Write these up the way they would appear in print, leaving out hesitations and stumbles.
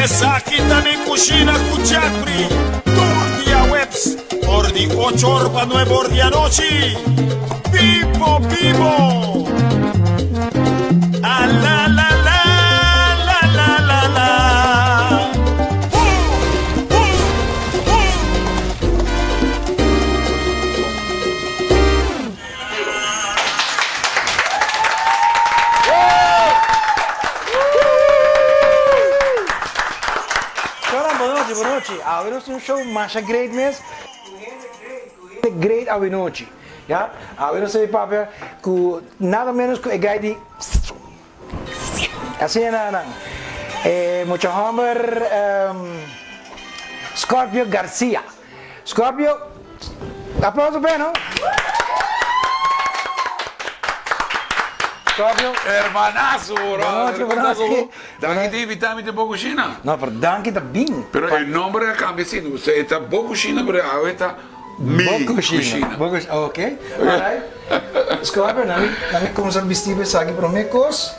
Esaki ta mi kushina ku Jeffrey tur diahuebs for di ocho or pa nuebe or di anochi. Bibo bibo! A la la la la la la la. Woo woo woo. Hola, bon nochi, bon nochi. Awe nos tin un show masha great mes. Ku hende great, ku hende great awe nochi. Ya, awe nos ta bin papia ku nada menos ku e guy di Asina nan. E mucha homber Scorpio Garcia. Scorpio, aplauso p'e no. Scorpio. Hermanazo, bro. Bon nochi, bon nochi. Danki di invita mi den bo cushina. No, pero danki ta bin. Pero e nomber a cambia si, e ta bo cushina pero awe ta mi cushina. Bo cushina, ok. Alright. Scorpio, na mi, na mi cuminsa bisti bo esaki prome cos.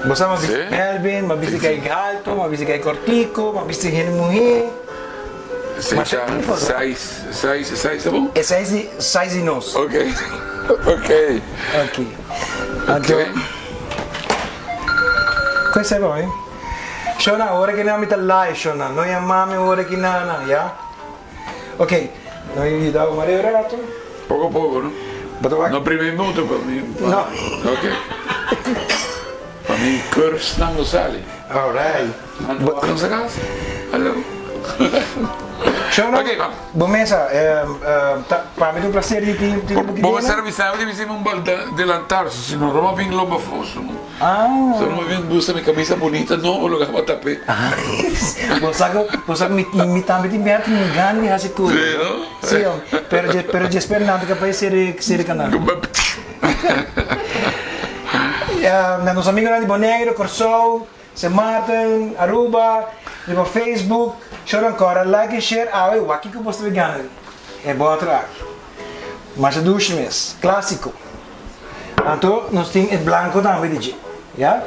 Bo sa m'a bisti Melvin, m'a bisti kai alto, m'a bisti kai cortico, m'a bisti hende muhe. Size, size, size ta bon? E size di, size di nos. Ok, ok. Ok. Anto, ku esei pa mi? Shona, ora ki nan mi ta live, Shona, no yama mi ora ki nan nan, ya? Ok, no yuda bo mari un rato. Poko poko, no? Bo ta wak. No primi minuto pa mi. No. Ok. Pa mi curves nan lo sali. Alright. Nan lo wak nos a cas. Hallo. Shona, Ok, vamos. bo mesa, ta pa mi ta un placer di tin bo ki Bo dena. mester bisa mi di un bal delantar, si no Roma bin lomba foso. Ah. So no bin busta mi camisa bunita nobo lo gaba tap'e. Bo sa ku bo sa ku mi mi tambe tin bia tin gana di hasi kos. Sí no? Sí hom, pero dje pero dje spera nan ta capaz di sere sere canal. Na nos amigonan di Boneiru, Kòrsou, Sint Maarten, Aruba, riba Facebook, shor ankora like en share awe wak kiko bos ta bay gana di e bòter aki. Masha dushi mes, klasiko. Anto nos tin e blanco tambe di dje, ya.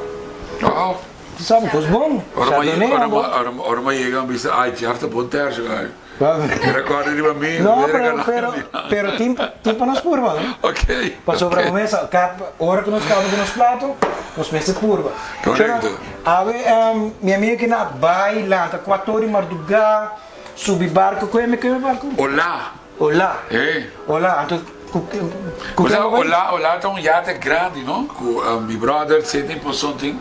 Wow. Tu sabi cos bon. Chardonnay Ora anto. ora ora mi yega mi bisa ay Jeff ta bon tercio ay. Mi recorda riba mi. No pero pero pero tin tin pa nos purba no. Ok. Pasobra bo mesa kap ora ku nos kaba ku nos plato nos mester purba. Correcto. Awe mi amigo kina bai lanta kuator di marduga subi barco ku e mi ku e barco? Ola. Ola. Eh. Ola, anto cu cu Ola, ken bo bai? ola, ola ta un yate grandi, no? Cu mi brother Sidney Poson tin.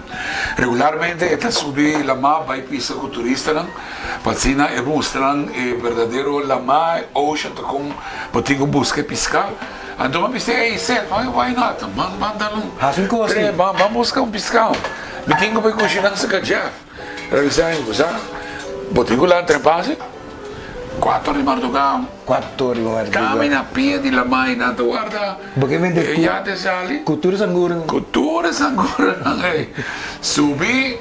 Regularmente e ta subi lamá bai pisa cu turistanan pa asina e mustra nan e berdadero lamá, e ocean ta con bo tin cu busca e pisca. Anto mi a bisa, ey Seth, why, why not? Ban, ban dal un Haci un cos trip, ban, ban busca un piscao. Mi tin cu bai cushina cerca Jeff. El a bisa mi, bo sa, bo tin cu lanta e base. Cuator di marduga. Cuator di marduga. Cami na pia di lamai nan ta warda Bo ke mende e ku yate sali. ku tur e sanguranan. Ku tur e sanguranan ey. Subi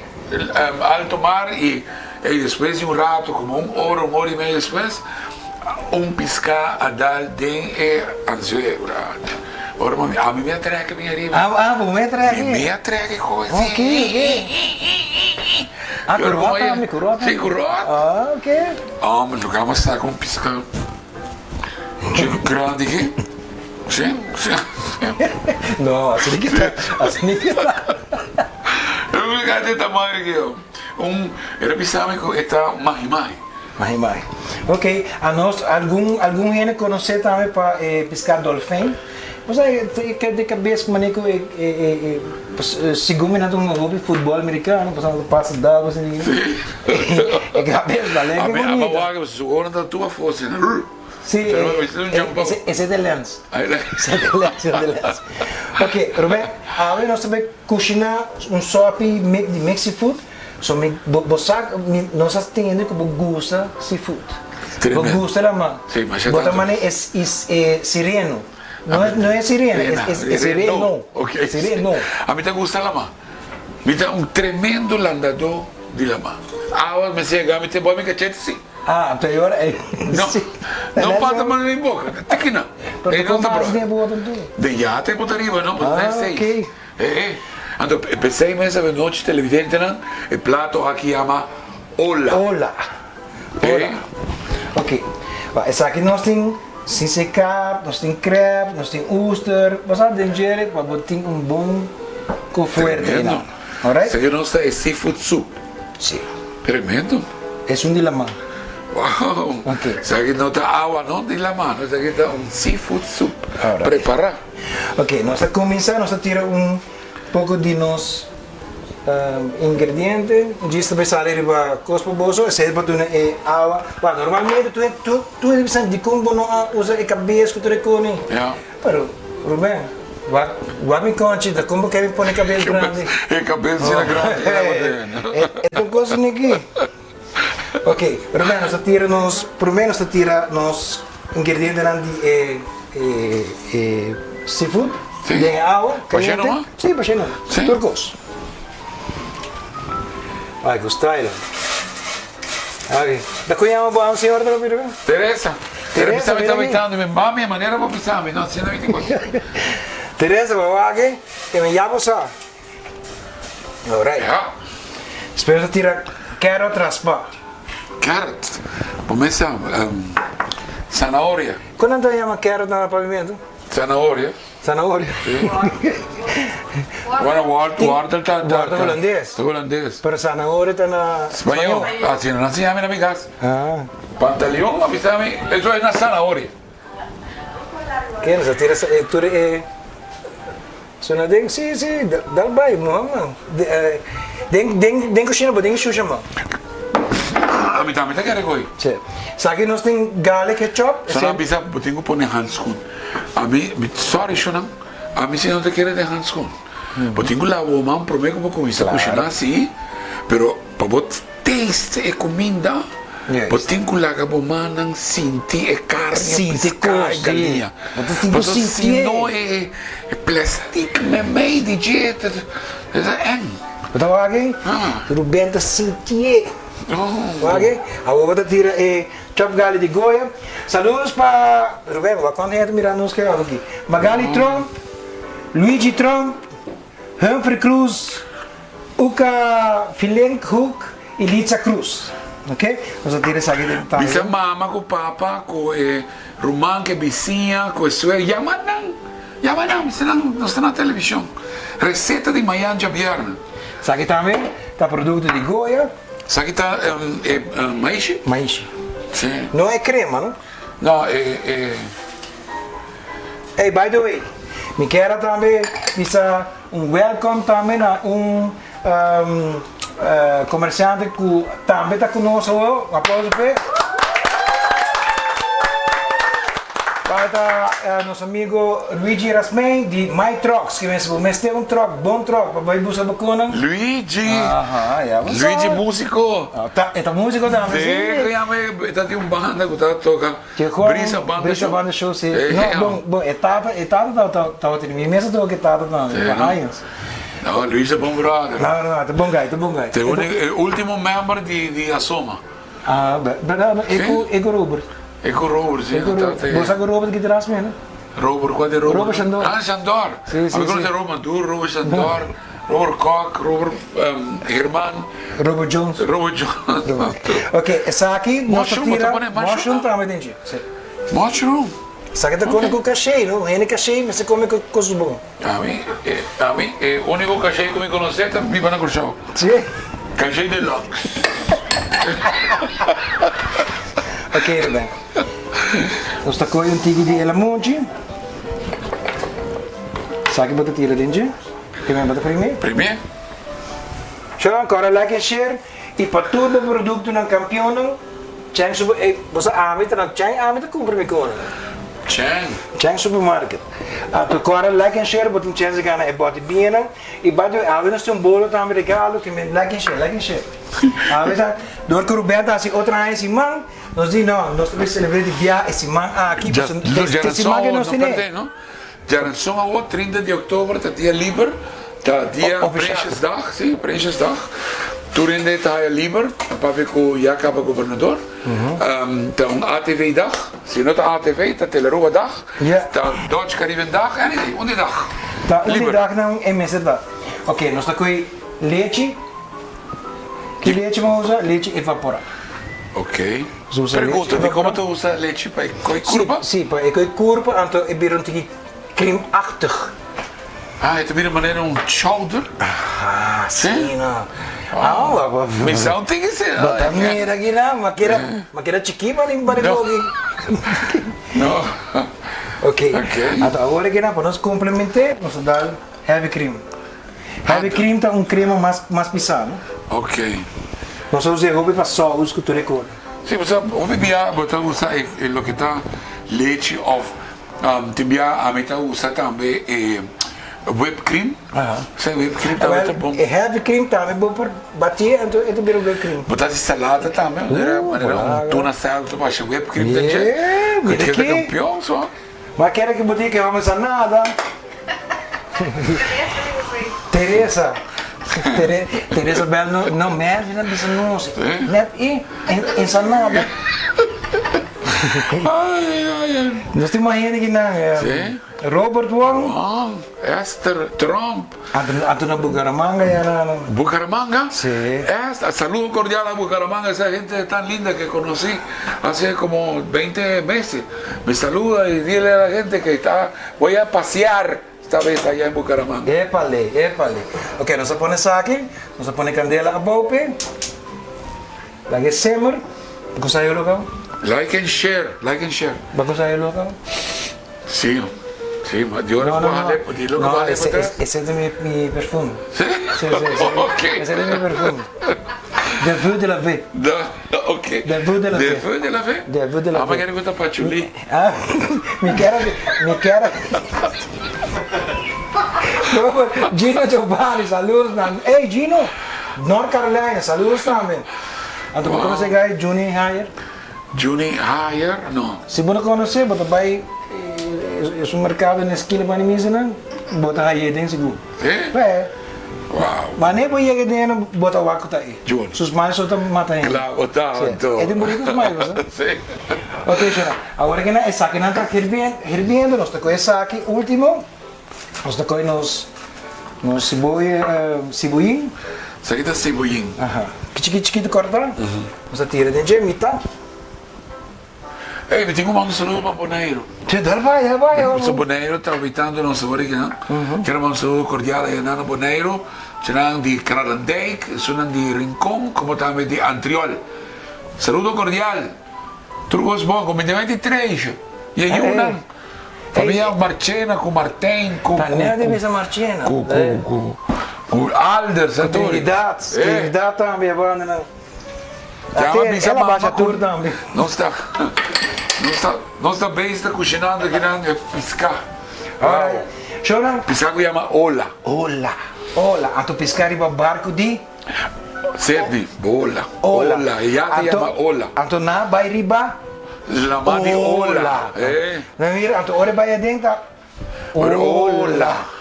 alto mar y ey despues di un rato como un ora un ora y medio despues un pisca a dal den e anzuelo. Ora mami ami mi a trek mi ariba. Ah ah bo mi a trek. Mi a trek e koe si. Ok ok. Ah ku rot tambe ku rot. Si ku rot. Ah ok. Hombre lo kaba saka un piska chico grandi aki. Si si. No asina ki ta asina ki ta. Un piska di tamaño aki un e ta bisa mi ku e ta mahi mahi. Mahi mahi. Ok, anos algun algun hende konosé tambe pa e piská dolfijn. Bo sa e e di kabes ku manera ku e e e e segun mi nan ta hunga hopi futbòl amerikano pasobra nan ta pasa dal asina e kabes ta leke A mi a bunita. wak su ohonan ta tur afó asina. Si e esei ta e lens. Esei ta e lens, esei ta e lens. Ok, Ruben, awe nos ta bai kushiná un sòpi di mixi food. So mi bo bo sa mi no sa tende ku bo gusta seafood. Bo gusta laman. Sí, masha Bo ta tantu. mane e e e sireno. No es no e sirena, es es e sireno. Ok. Sireno. A mi ta gusta laman. Mi ta un tremendo landadó di laman. Awa mester yega mi te boi mi kachete si. Ah, anto e ora ei. No, no falta mano den boka, ta tiki nan. Pero Ei kon no ta mas bròda. den boto anto? Den yate bo ta riba no, bo ta Ah, safe. ok. Eh. Anto p'esei mes avenochi televidentenan e plato aki yama Ola. Ola. Ola. Ok. Ba esaki nos tin siseka, nos tin crab, nos tin oester. Bo sa den djere pa bo tin un bon ku fuerte Tremendo. Alright? Esaki nos ta e seafood soup. Si. Tremendo. Esun di laman. Wow. Ok. Esaki no ta awa no di laman, esaki ta un seafood soup Alright. prepara. Ok, nos ta cuminsa, nos ta tira un poco di nos ingrediente, djis ta bay sali riba cos pa boso, esey pa duna e awa. Bueno, normalmente tur tur tur hende bisa dicon bo no a usa e cabes cu ta reconi? Ja. Pero Ruben, wak wak mi conchi, ta con bo ke mi pone cabes grandi? E cabes asina grandi ki ta bo E ta un cos niki. Ok, Ruben, nos ta tira nos, prome nos ta tira nos ingredientenan di e e e seafood Sí. den e awa Bashé kaliente. numa? Sí, bashé numa. Sí. Tur kos. Ay, ku style. Ok, ta ku yama bo amo señor ta papia Ruben? Teresa. Teresa, Teresa mi mira ta aki. bitando mi mami e manera bo bisa mi no asina mi tin kos. Teresa, bo wak e mi ya bo sa. Alright. Ja. Despues ta tira carrot raspa. Carrot. Bo mester um, zanahoria. Kon nan ta yama carrot na papiamentu? Zanahoria. Zanahoria. Sí. Bueno, wortel ta Wortel holandes. Ta holandes. Pero zanahoria ta na Spañol. Ah, si no, nan siña mi na mi kas. Ah. Pantaleon a bisa mi, eso es na zanahoria. Ken sa tira e tur e Suna den si si dal bai muha man den den den kushina bo den shusha man. Ami tambe ta kere koy. Si saki nos tin garlic ketchup. Suna bisa bo tin ku pone handskun ami sorry shunan ami si no ta kere den handskun bo tin ku lava bo man prome ku bo kuminsa kushina si pero pa bo Taste e kuminda, bo tin ku laga bo mannan sinti e karni, e piská, e galiña. Pasobra si no e plastic meimei di dje ta eng. Bo ta wak ei? Ruben ta sintié. Wak ei? Awor bo ta tira e chop gali di Goya. Saludos pa Ruben, wak kuantu hende ta mira nos ke aki. Magali Tromp, Luigi Tromp, Humphrey Cruz, Uka Filenkhoek y Litza Cruz. Ok, nos a tira esaki den tambe. Bisa mama ku papa ku e ruman ku e bisiña ku e suegra yama nan yama nan bisa nan nos ta na televishon reseta di mayan djabièrnè. Esaki tambe ta produkto di Goya. Esaki ta e maishi? Maishi. Si. No e krema no? No e e. Ey by the way mi kier a tambe bisa un welcome tambe na un comerciante cu tambe ta cu nos awo, un aplauso p'e. Cual ta nos amigo Luigi Rasmijn di My Trucks, ki mester bo mester un truck, bon truck pa bay buska bo konan. Luigi! Aha, ya bo sa. Luigi musico. Ta, e ta musico tambe, si. Si, cu yama e ta tin un banda cu ta toca. Brisa Banda Brisa Banda Show, si. No, bon, bon, e tata, e tata tabata tin, mi mes a toca e tata tambe, pa años. No, Luis ta bon brother. No, no, no, ta bon guy, ta bon guy. Ta e ultimo member di, di Asoma. Ah, berdad, no, e cu, e cu Robert. E cu Robert, si. E cu Robert. Bo sa cu Robert ki tras mi, no? Robert, cual di Robert? Robert Shandor. Ah, Shandor. Si, si, si. Mi conoce Robert Maduro, Robert Shandor, Robert Kok, Robert Herman. Robert Jones. Robert Jones. Ok, esaki nos ta Mushroom, bo ta tira pone mushroom? mushroom tambe den dje, si. Mushroom? Esaki ta kome ku kashei, no? Hende kashei mester kome ku kos bon. Ami, ami e úniko kashei ku mi konosé ta biba na Kòrsou. Si. Kashei deluxe. Ok, Ruben. Nos ta kohe un tiki di e lamunchi. Esaki bo ta tira den dje. Primer bo ta primé. Primé. Sho ancora like en share y pa tur bo productonan campeonnan Chang super ey bo sa ami ta na Chang ami ta cumpra mi conan. Chang. Chang supermarket. Anto cora like en share bo tin chance di gana e boti biennan y by the way awe nos tin un bolo tambe regalo ke men like en share like en share. Awe ta dor cu Ruben ta haci otro aña siman nos di no nos ta bay celebre di bia e siman aki pasobra te siman ke nos tene. Djaranson awor, 30 di oktober, ta dia liber, ta dia Prinsjesdag, si, Prinsjesdag. Tur hende ta haya liber, a papia ku ya kaba gobernador. Ta un ATV dag, si no ta ATV ta Telearuba dag, ta Dutch Caribbean dag, anyway, un di dag. Ta un di Liber. dagnan e mester ta. Ok, nos ta koe lechi. Ki lechi bo a usa? Lechi evapora. Ok. Nos usa lechi Pregunta, di como evapora. ta usa lechi pa e koe curpa? Si, pa e koe curpa, anto e bira un tiki cremachtig. Ah, e ta bira manera un chowder? Aha, Si? asina. Ah, wa, Mi sa un tiki si. Bo ta mira aki nan, ma keda, ma keda chikí pa di boki. No. Ok. Ok. Anto awor aki nan pa nos complementé, nos ta dal heavy cream. Heavy cream ta un crema mas mas pisá, no? Ok. Nos ta usa e hopi pa sous ku tur e kos. Si, pasobra hopi bia bo ta usa e e loke ta lechi of tin bia ami ta usa tambe e whipped cream. Sa e whipped cream tambe ta bon. E heavy cream tambe bo por bati anto e ta bira whipped cream. Bo ta hasi salada tambe, manera manera un tuna salad bo ta basha whipped cream den dje. Yeah, mira Ku ta aki. kampion so. Ma kere ki bo di ke homber sa nada. Teresa. Teresa bel no, no Mervin a bisa nos. Net e en sa nada. Ay, ay, ay. Nos tin mas hende ki nan. Sí. Robert Wong. Wong, Esther Tromp. Anto, anto na Bucaramanga ya na. Bucaramanga? Sí. Esta, saludo cordial a Bucaramanga, esa gente tan linda que conocí hace como 20 meses. Me saluda y dile a la gente que está, voy a pasear esta vez allá en Bucaramanga. Épale, épale. Ok, nos a pone esaki, nos a pone candela abou p'e. Laga e simmer. Bo cosa yo loco? Like and share, like and share. Bo cosa yo loco? Sí, sí, ma di ora No, no, ku no. hale, di lo ku No, hale ese, pa atrás. ese, ese ta mi, mi perfume. Sí? Sí, sí, sí. Ok. Ese ta mi perfume. De Vue de la Ve. Da, ok. De Vue de la De Ve. Vue de la Ve? De Vue de la Ah, Ve. ma kere ku ta patchouli. Ah, mi kier a, mi kier a. Gino Giovanni, saludos nan. Ey Gino, North Carolina, saludos tambe. Anto bo conoce guy Juni Hayer? Juni Hayer? No. Si bo no conoce, bo ta bay esun mercado na esquina banda misa nan, bo ta haye den sigur. Si? Wè. Wow. Wanneer bo yega den, bo ta wak cu ta e. Juni. Su smile so ta mata hende. Claro, bo ta anto. E tin bonito smile, bo sa? Si. Ok, shona. Awor cu nan esakinan ta hirbiendo, nos ta coge esaki ultimo. Nos ta coge nos nos siboya, siboyin. Esaki ta siboyin. Aha. Chikito chikito corta. Nos ta tira den dje mita. Ey, mi tin cu manda un saludo pa Boneiru. Si, dal bai, dal bai. Pasobra Boneiru ta habitando nos awor aki nan. Quiero manda un saludo cordial a nan na Boneiru. Esnan di Kralendijk, esunnan di Rincon, como tambe di Antriol. Saludo cordial. Tur cos bon. Cu mi tin 23 y e yunan. Famia Marchena cu Martijn cu Ta net di bisa Marchena. cu cu cu cu Alder sa tur. Trinidad, Trinidad tambe a banda nan. Ya a bisa El a basha mama cu tur tambe. nos ta nos ta nos ta bezig ta cushinando akinan e pisca. Alright. Shownan. Pisca cu yama ola. Ola, ola. Anto pisca riba barco di? Sydney, bola. Ola. E ya ta yama ola. Anto na bai riba? Lama di ola. Eh. Na mira, anto ora e bai aden ta ola.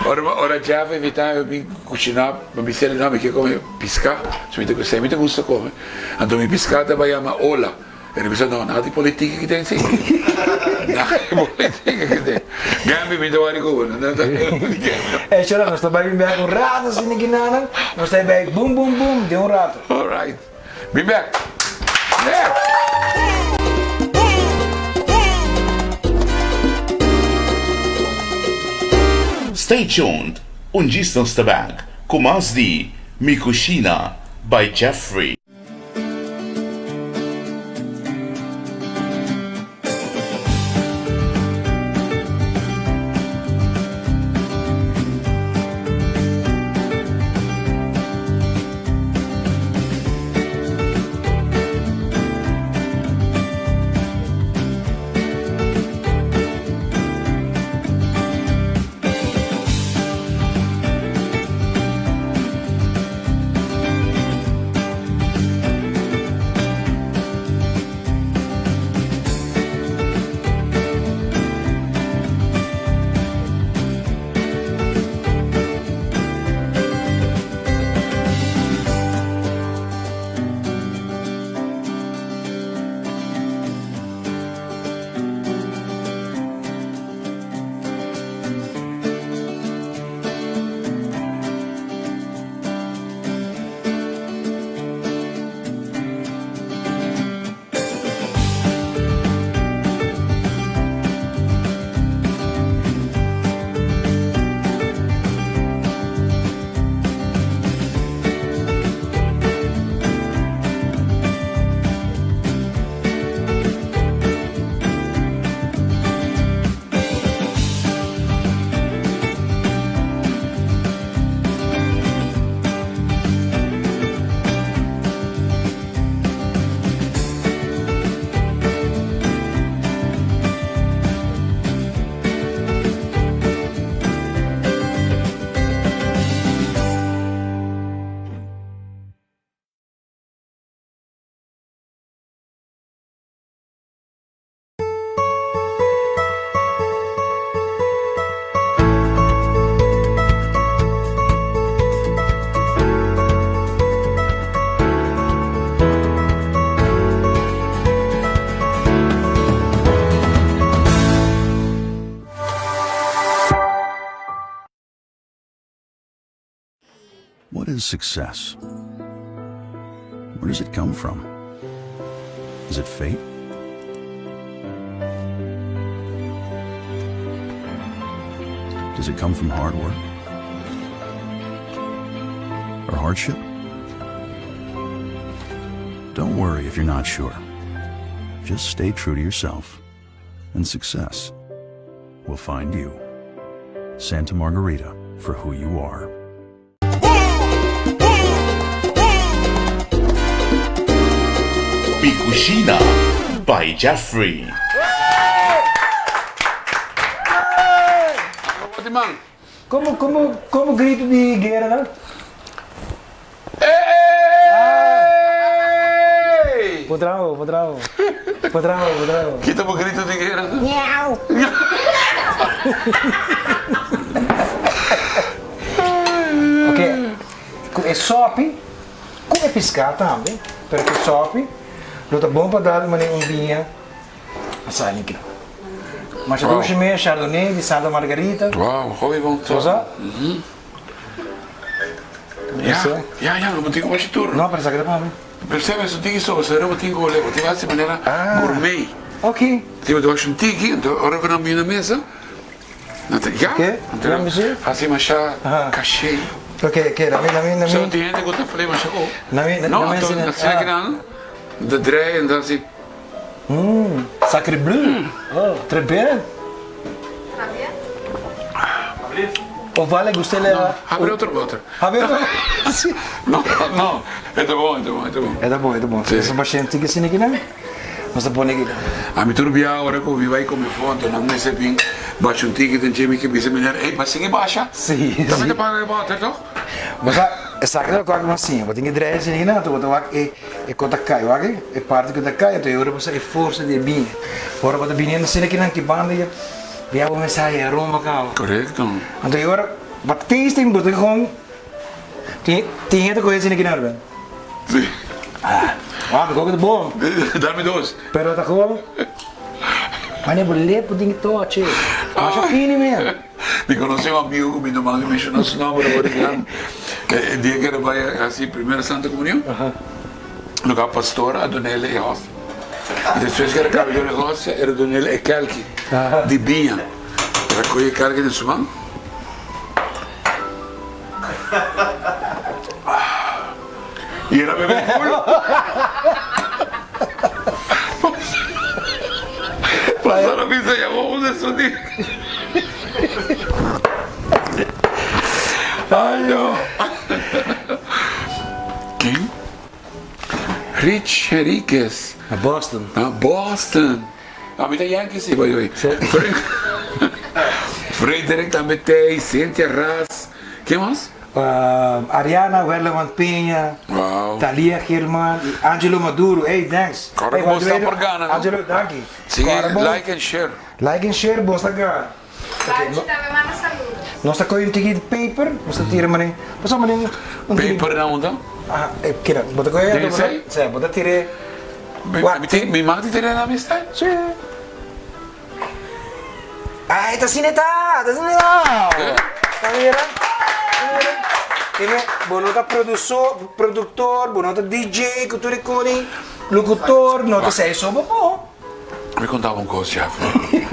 Ora, ora Jeff a invita mi pa bin cushina, pa mi seli, no, mi ke come pisca. So mi ta, mi ta gusta come. Anto mi pisca ta bai yama ola. E ta bisa, no, nada di politica ki den si. Nada di politica ki den. Gambi mi ta wari ku bo. Ey chora, nos ta bai bin bek un rato asina ki nanan. Nos ta bai bum bum bum den un rato. All right. Bin bek. Yeah. Stay tuned, un djis nos ta bek ku mas di Mi Cushina by Jeffrey. is success? Where does it come from? Is it fate? Does it come from hard work? Or hardship? Don't worry if you're not sure. Just stay true to yourself, and success will find you. Santa Margarita for who you are. Mi Cushina by Jeffrey. Como como como grito di guera nan? Ey! Bo traho, bo traho. Bo traho, bo traho. Kita bo grito di guera? Miau. Ok, ku e sopi, ku e piská tambe, pero ku e sopi lo ta bon pa dal manera un biña asá líkido. Masha dushi mes, Chardonnay di Santa Margarita. Wow, hopi bon. Gosa? Ya, ya, ya, lo bo tin ku bashi tur. No, pero esaki ta pa mi. Pero sebe su tiki so, sebe bo tin ku ole, bo tin ku hasi manera gourmet. Ok. Tin bo bashi un tiki, anto ora ku nan bini na mesa, nan ta, ya, anto hasi masha kashe. Ok, ok, lami, lami, lami. So tin hende ku ta play masha ku. Lami, No, anto asina kinan, nan ta drei, nan ta hasi. Mmm, sacre bleu. Oh, très bien. O vale gusta le No, habri otro boter. Habri otro. Si. No, no, e ta bon, e ta bon, e ta bon. E ta bon, e ta bon. Si. Nos basha un tiki asina kinan. Nos ta pone kinan. Ami tur bia ora ku mi bai kome afó, anto nan mester bin basha un tiki den dje mi ke bisa meneer, ey, ba sigui basha. Si, si. Tambe ta paga e boter, toch? Bo sa, esaki ta loke bo a siña. Bo tin ke drei asina kinan, anto bo ta wak e. E ko ta kai, wak e? E parti ku ta kai, anto e ora bo sa e forsa di e biña. Ora bo ta biniendo asina kinan ki banda ya bia bo mester haya e aroma kaba. Korekto. Anto e ora bo tasting bo ta kon tin tin hende ta kohe asina kinan Ruben. Si. Ah, wak e koke ta bon. Dame dos. Pero ta kon mane bo lep bo tin ki tochi. Masha fini men. Mi conoce un amigo cu mi no mag menciona su nomber awor di gran. E dia cu era bay haci primera Santa Comunion, lo pastor a dunele e hostia. Y despues cu era caba di duna e hostia, era dunele e kelki di biña. Era coge e kelki den su man. Y era bebe full. Pastor a bisa ya bo usa su di. Ay no. Ken? Rich Henriquez. Na Boston. Na Boston. A mi ta Yankee si by the way. Frederick tambe tey, Cynthia Ras. Ken mas? Ariana Werleman Peña, Wow. Thalia Geerman y Angelo Maduro. Hey, thanks. Corre Hey, cu bo sta por gana, no? Angelo, danki. Sigui Corre bo. like and share. Like and share, bo sta gana. Bachi tambe manda saludos. Nos ta coge un tiki di paper, nos ta tira mané, pasobra mané un tiki. Paper na unda? Ah, kira, bo ta coge, Den esey? Sí, bo ta tira. Mi, mi mag di tira na mi style? Sí. Ay, ta asina ta, ta asina ta. Ta mira? Ta mira? Dime, bo no ta produsor, productor, bo no ta DJ ku tur e koni, locutor, no ta esei so bo bo. Mi konta bo un kos, Jeffrey.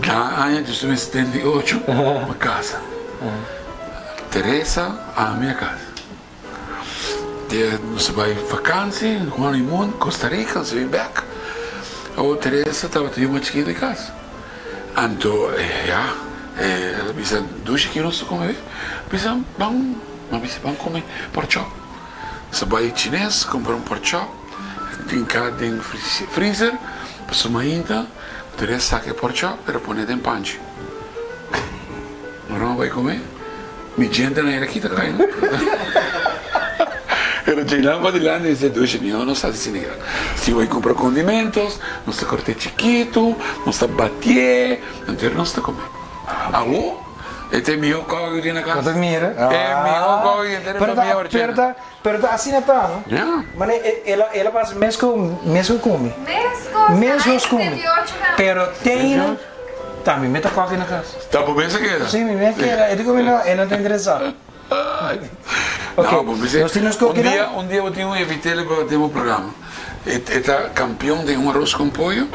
Na aña 1978, mi kasa. Teresa, ami a kasa. Dia nos a bai vakansi, honeymoon, Costa Rica, nos a bin bek. Awor Teresa tabata yu mas chikitu di kas. Anto ya, el a bisa, Dushi ki nos ta kome awe? Bisa, ban, mi a bisa, ban kome porkchop. Nos a bai chines, kumpra un porkchop, hinka den freezer, pasobra mainta Teresa saka e porkchop, el a pone den panchi. Ora mi bai come, mi djentenan era kita kai no. Pero djenan padilanti mi bisa dushi mi no sa di sinegra. Si bai cumpra condimentos, nos ta corte chikitu, nos ta batié, anto nos ta come. Awo, e ta e miho koki ku tin na kas. Bo ta mira? E miho koki ku tin na famia Orchena. Pero ta, pero ta asina ta, no? Ya. Mane el a, el a pasa mes ku, mes ku kumi. Meskos, Meskos ku mi. 78 tambe. Pero teina, tambe mi ta koki na kas. Ta bo mes a keda? Si, mi mes a keda. E di ku mi no, e no ta interesá. Ok, No, bo bisa, nos tin nos un kokinan. dia, un dia bo tin un evitele pa den bo programa. E, e ta campeon den un arroz con pollo.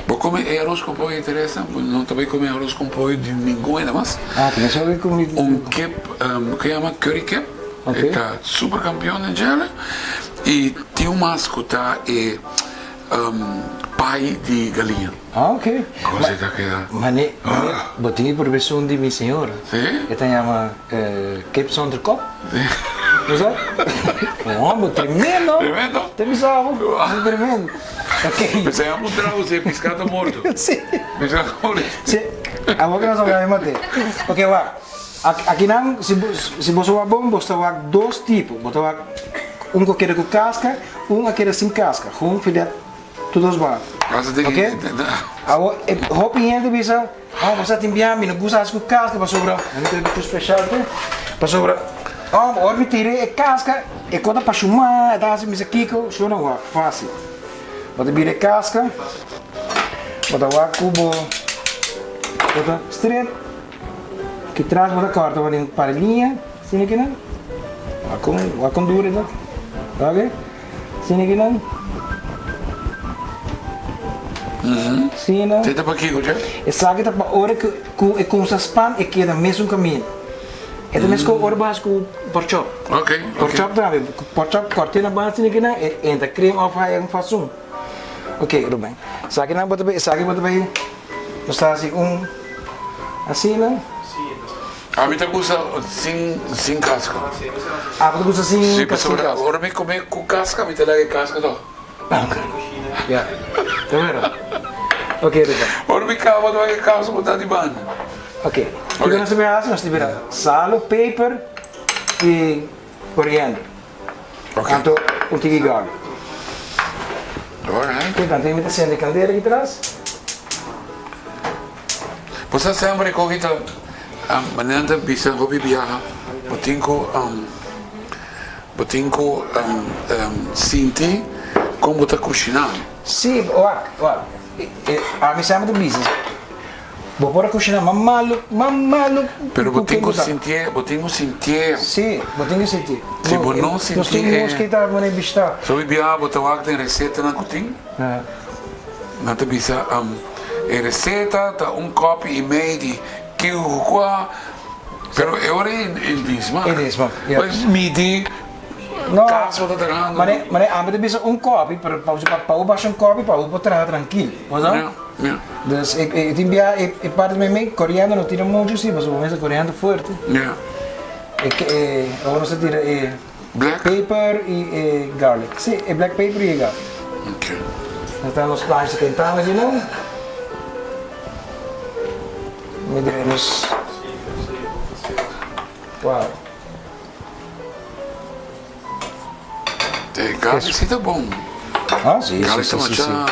Bo come e arroz con pollo di Teresa, bo no ta bay come arroz con pollo di ningun hende mas. Ah, ta mester hopi comi. Un kip, um, ke yama curry kip. Ok. E ta super campeon den djele. Y tin un mas cu ta e um, pie di galiña. Ah, ok. Cosa ta keda. Mane, mane, bo tin ki probe esun di mi señora. Sí? E ta yama eh, kip zonder kop. Sí. Bo sa? Homber, tremendo. Tremendo. Te bisa bo. Tremendo. Ok. Pensei a puntra bo si e piská ta morto. Sí. Piská ta morto. Sí. Awor ke nos a wak e mate. Ok, wak. Akinan, si bo, si boso wak bon, bo ta wak dos tipo. Bo ta wak un ku a keda ku kaska, un a keda sin kaska. Gewoon filet Tur dos banda. Ok? Awor, e hopi hende bisa, Oh, bo sa tin bia mi no gusta hasi ku kaska pasobra, mi ta ku special te, pasobra, oh, ora mi tira e kaska, e kos ta pashumá, e ta hasi mi sa kiko, shona wak, fásil. Bo ta bira e kaska, bo ta wak ku bo, bo ta stret, ki tras bo ta kòrta bo den par liña, asina kinan, wak kon, wak kon duru e ta, ok. Sina kinan? Sina. Esei ta pa kiko, Jeff? Esaki ta pa ora ku ku e kumsa span e keda mesun kaminda. E ta mes ku ora bo hasi ku porchop. Ok, ok. Porchop tambe. Porchop kòrt'é na banda sina kinan e entra krem òf haya un fasun. Ok, Ruben. Esakinan bo ta bai esaki bo ta bai nos ta hasi un asina. Ami ta gusta sin sin casca. Ah, bo ta gusta sin Sí, sin pasobra casca. ora mi come cu casca mi ta laga e casca toch. Ok, ya. Ta wera. Ok, Ruben. Ora mi caba ta laga e casca bota di banda. Ok. Kiko nos ta bira hasi? Nos ta bira salo, peper y coriander. Ok. Anto un tiki garlic. Alright. Ok, anto mi ta sende candela aki tras. Bo sa semper e koki ta manera nan ta bisa hopi biaha bo tin ku bo tin ku sinti kon bo ta kushiná. Sí, wak, wak, ami semper ta bisa bo por a kushiná mas malu, mas malu Pero bo tin ku sintié, bo tin ku sintié. Sí, bo tin ku sintié. Si bo no sintié. Nos tin mos ta manera bishitá. Hopi biaha bo ta wak den resetanan ku tin. Nan ta bisa e receta ta un kopi y mei di kiu ku kua, pero e ora ei e tin smak. E tin smak, ya. Pues midi No, kas bo ta trahando. Mane, mane ami ta bisa un kopi, pero pa pa bo basha un kopi pa bo por traha trankil, bo sa? Ya, ya. Dus e e tin bia e e parti meimei koriander no tira muchu si, pasobra bo mester koriander fuerte. Ya. E ke e awor nos ta tira e. Black. Peper y e garlic. Si, e black peper y e garlic. Ok. Nos ta nos plancha kentando aki nan. Mi debe nos. Wow. E garlic si ta bon. Ah, si, si, Garlic si, ta si, si. masha.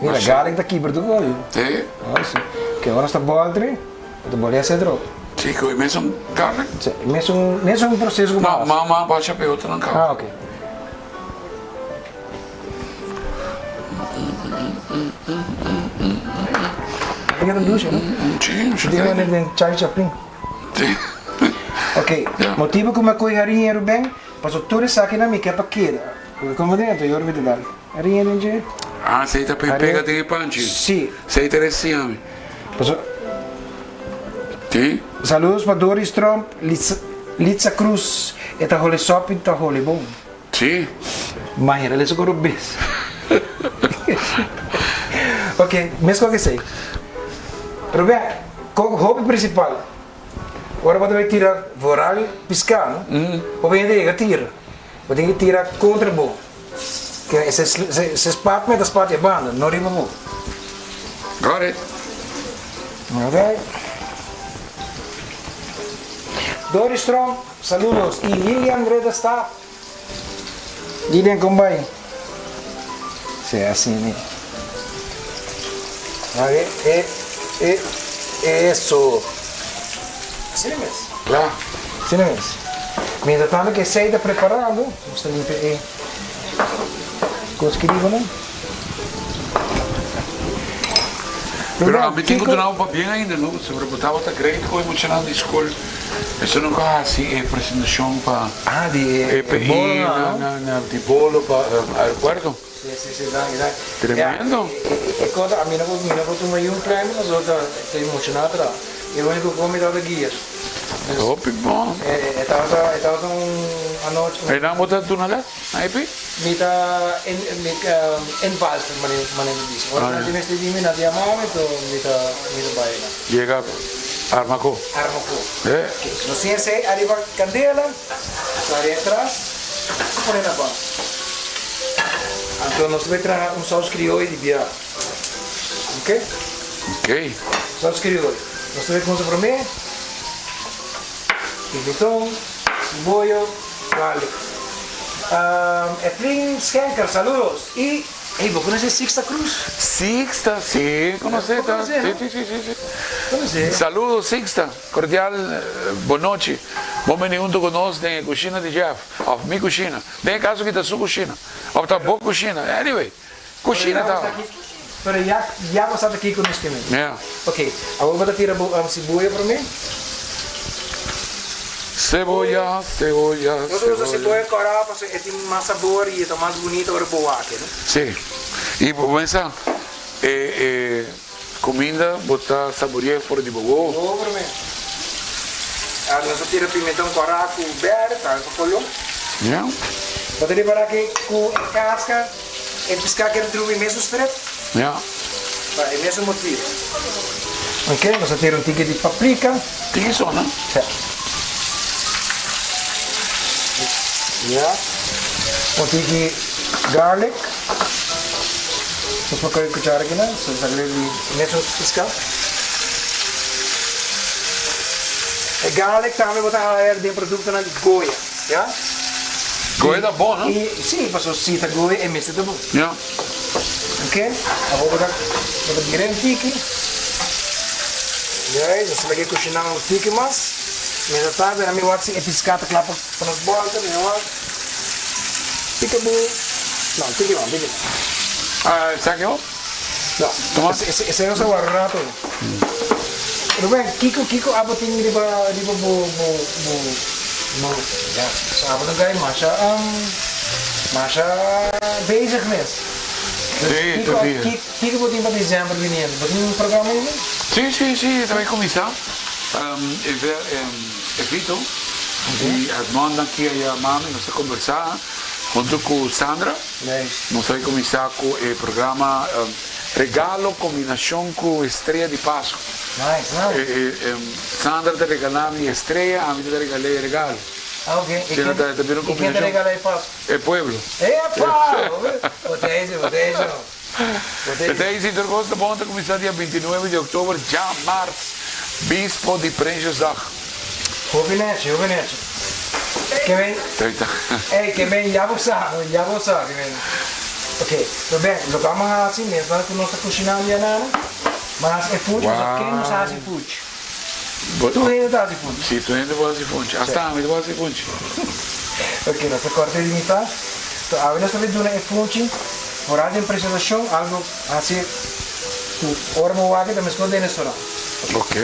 Mira, garlic ta kibra tur koyo. Si. Ah, si. Ok, ora nos ta boltri. Bo ta bole hasi drop. Si, cu e mesun carne? Si, e mesun, mesun proceso cu bo No, hasi. mama basha pe otro nan caba. Ah, ok. Tin ta dushi, no? Si, si. Tin manera den Charlie Chaplin. Si. Ok, Ya. motibo cu mi a coge hariña Ruben, pasobra tur esakinan mi ke pa keda. Porque como den, anto yora mi ta dal. Hariña den dje. Ah, esey ta pe pega den e panchi? Si. Esey ta recién mi. Paso. Si. Saludos pa Doris Tromp, Litsa, Litsa Cruz, e ta hole sopi ta hole bon. Si. Mahira le socorro bes. Ok, mes con esey. Rubén, con hopi principal, ora bo ta bay tira vooral pisca, no? Hopi hende yega tira. Bo tin ki tira contra bo. Ke se se spat me ta spat e banda, no riba bo. Got it. Ok. Doris Tromp, saludos. Y Lilian Ridderstaat. Lilian, kon bai? Si, asina mi. Ok, e, e, eso. Asina mes. Kla. Asina mes. Mientras tanto ke esei ta preparando, nos ta limpia e kos ki riba nan. Pero ami tin ku duna bo pabien ainda no, pasobra bo tabata great ku e muchanan di skol. Esun nan ku a hasi e presentashon pa EPI na di bolo pa aeropuerto. Tremendo. E kos ami no por tuma yun premio pasobra ta emoshonal tra. E uniko ku mi tabata guia. Hopi bon. E tabata un anochi. Einan bo ta duna les na EPI? Mi ta invalster manera di bisa. Ora nan tin mester di mi nan ta yama mi to mi ta bai einan. Yega arma ko. Arma ko. Nos tin esei ariba kandela, nos ari atras i pone na banda. Anto nos ta bai traha un saus krioyo di bia. Ok? Ok. Saus krioyo. Nos ta bai kuminsa promé pimentón, siboyo, garlic. Edwin Schenker, saludos. Y, ey, bo conoce Sixta Cruz? Sixta, sí, conoce. Bo conoce, no? Sí, sí, sí, sí. Conoce. Saludos, Sixta. Cordial bon nochi. Bon bini hunto cu nos den e cushina di Jeff, of mi cushina. Den e caso aki ta su cushina, of ta bo cushina. Anyway, cushina ta. Pero ya, ya bo sa ta kico nos tin. Yeah. Ok, awor bo ta tira bo siboya prome. Cebolla, cebolla, Nos usa cebolla. siboya cora pasobra e tin mas sabor y e ta mas bunita ora bo wak, no? Sí. Y bo pensa e e cuminda bo ta saborea for di bo wowo. Wowo prome. Ahora nos ta tira pimenton cora cu berde, tambe pa color. Yeah. Bo ta ripara ki cu e casca. E piská keda drumi mesun strep? Ja. Pa e mesun motibu. Ok, nos a tira un tiki di paprika. Tiki so, no? Ja. Ja. Un tiki garlic. Nos por kohe kuchara aki nan, so nos a agrega di mesun piská. E garlic tambe bo ta haya den produktonan di Goya. Ya. Goe ta bon, no? I si, paso si ta goe e mester ta bon. Ya. Ok, awor bo ta bo ta bira un tiki. Juist, nos ta lag'é kushiná un tiki mas. Mientras tanto mi wak si e piská ta kla pa pa nos bòlta, mi wak. Peekaboo. No, tiki mas, tiki mas. Ah, esaki ho? No, esei nos a wak rato. Ruben, kiko kiko abo tin riba riba bo bo bo bo ya so abo ta gai masha masha bezig mes. Sí, Kiko tur dia. kiko bo tin pa december biniendo? Bo tin un programa ainda? Sí, sí, sí, ta bai kuminsá. E ver e Vito di Edmond aki a yama mi, nos a kombersá huntu ku Sandra. Nos a bai kuminsá ku e programa Regalo kombinashon ku Estrea di Pasku. Sandra ta regalá mi estrea, ami ta regal'é e regalo. Asina ta bira un kombinashon. E pueblo. P'esei si tur kos ta bon ta kuminsá dia bintinuebe di oktober djamars, bispo di Prinsjesdag. Hopi nechi, hopi nechi. Ke men, ey, ke men ya bo sa, ya bo sa ke men. Ok, pero ben, loke amo hasi, mesnan ku nos ta kushiná dia nana, mas e funchi, pasobra ken no sa hasi funchi? Tur hende ta hasi funchi. Si, tur hende por hasi funchi, asta ami ta por hasi funchi. Ok, nos ta kòrta di mitá. So awe nos ta bin duna e funchi foral den presentashon, algu hasi ku ora bo wak ta meskos den restaurant. Ok.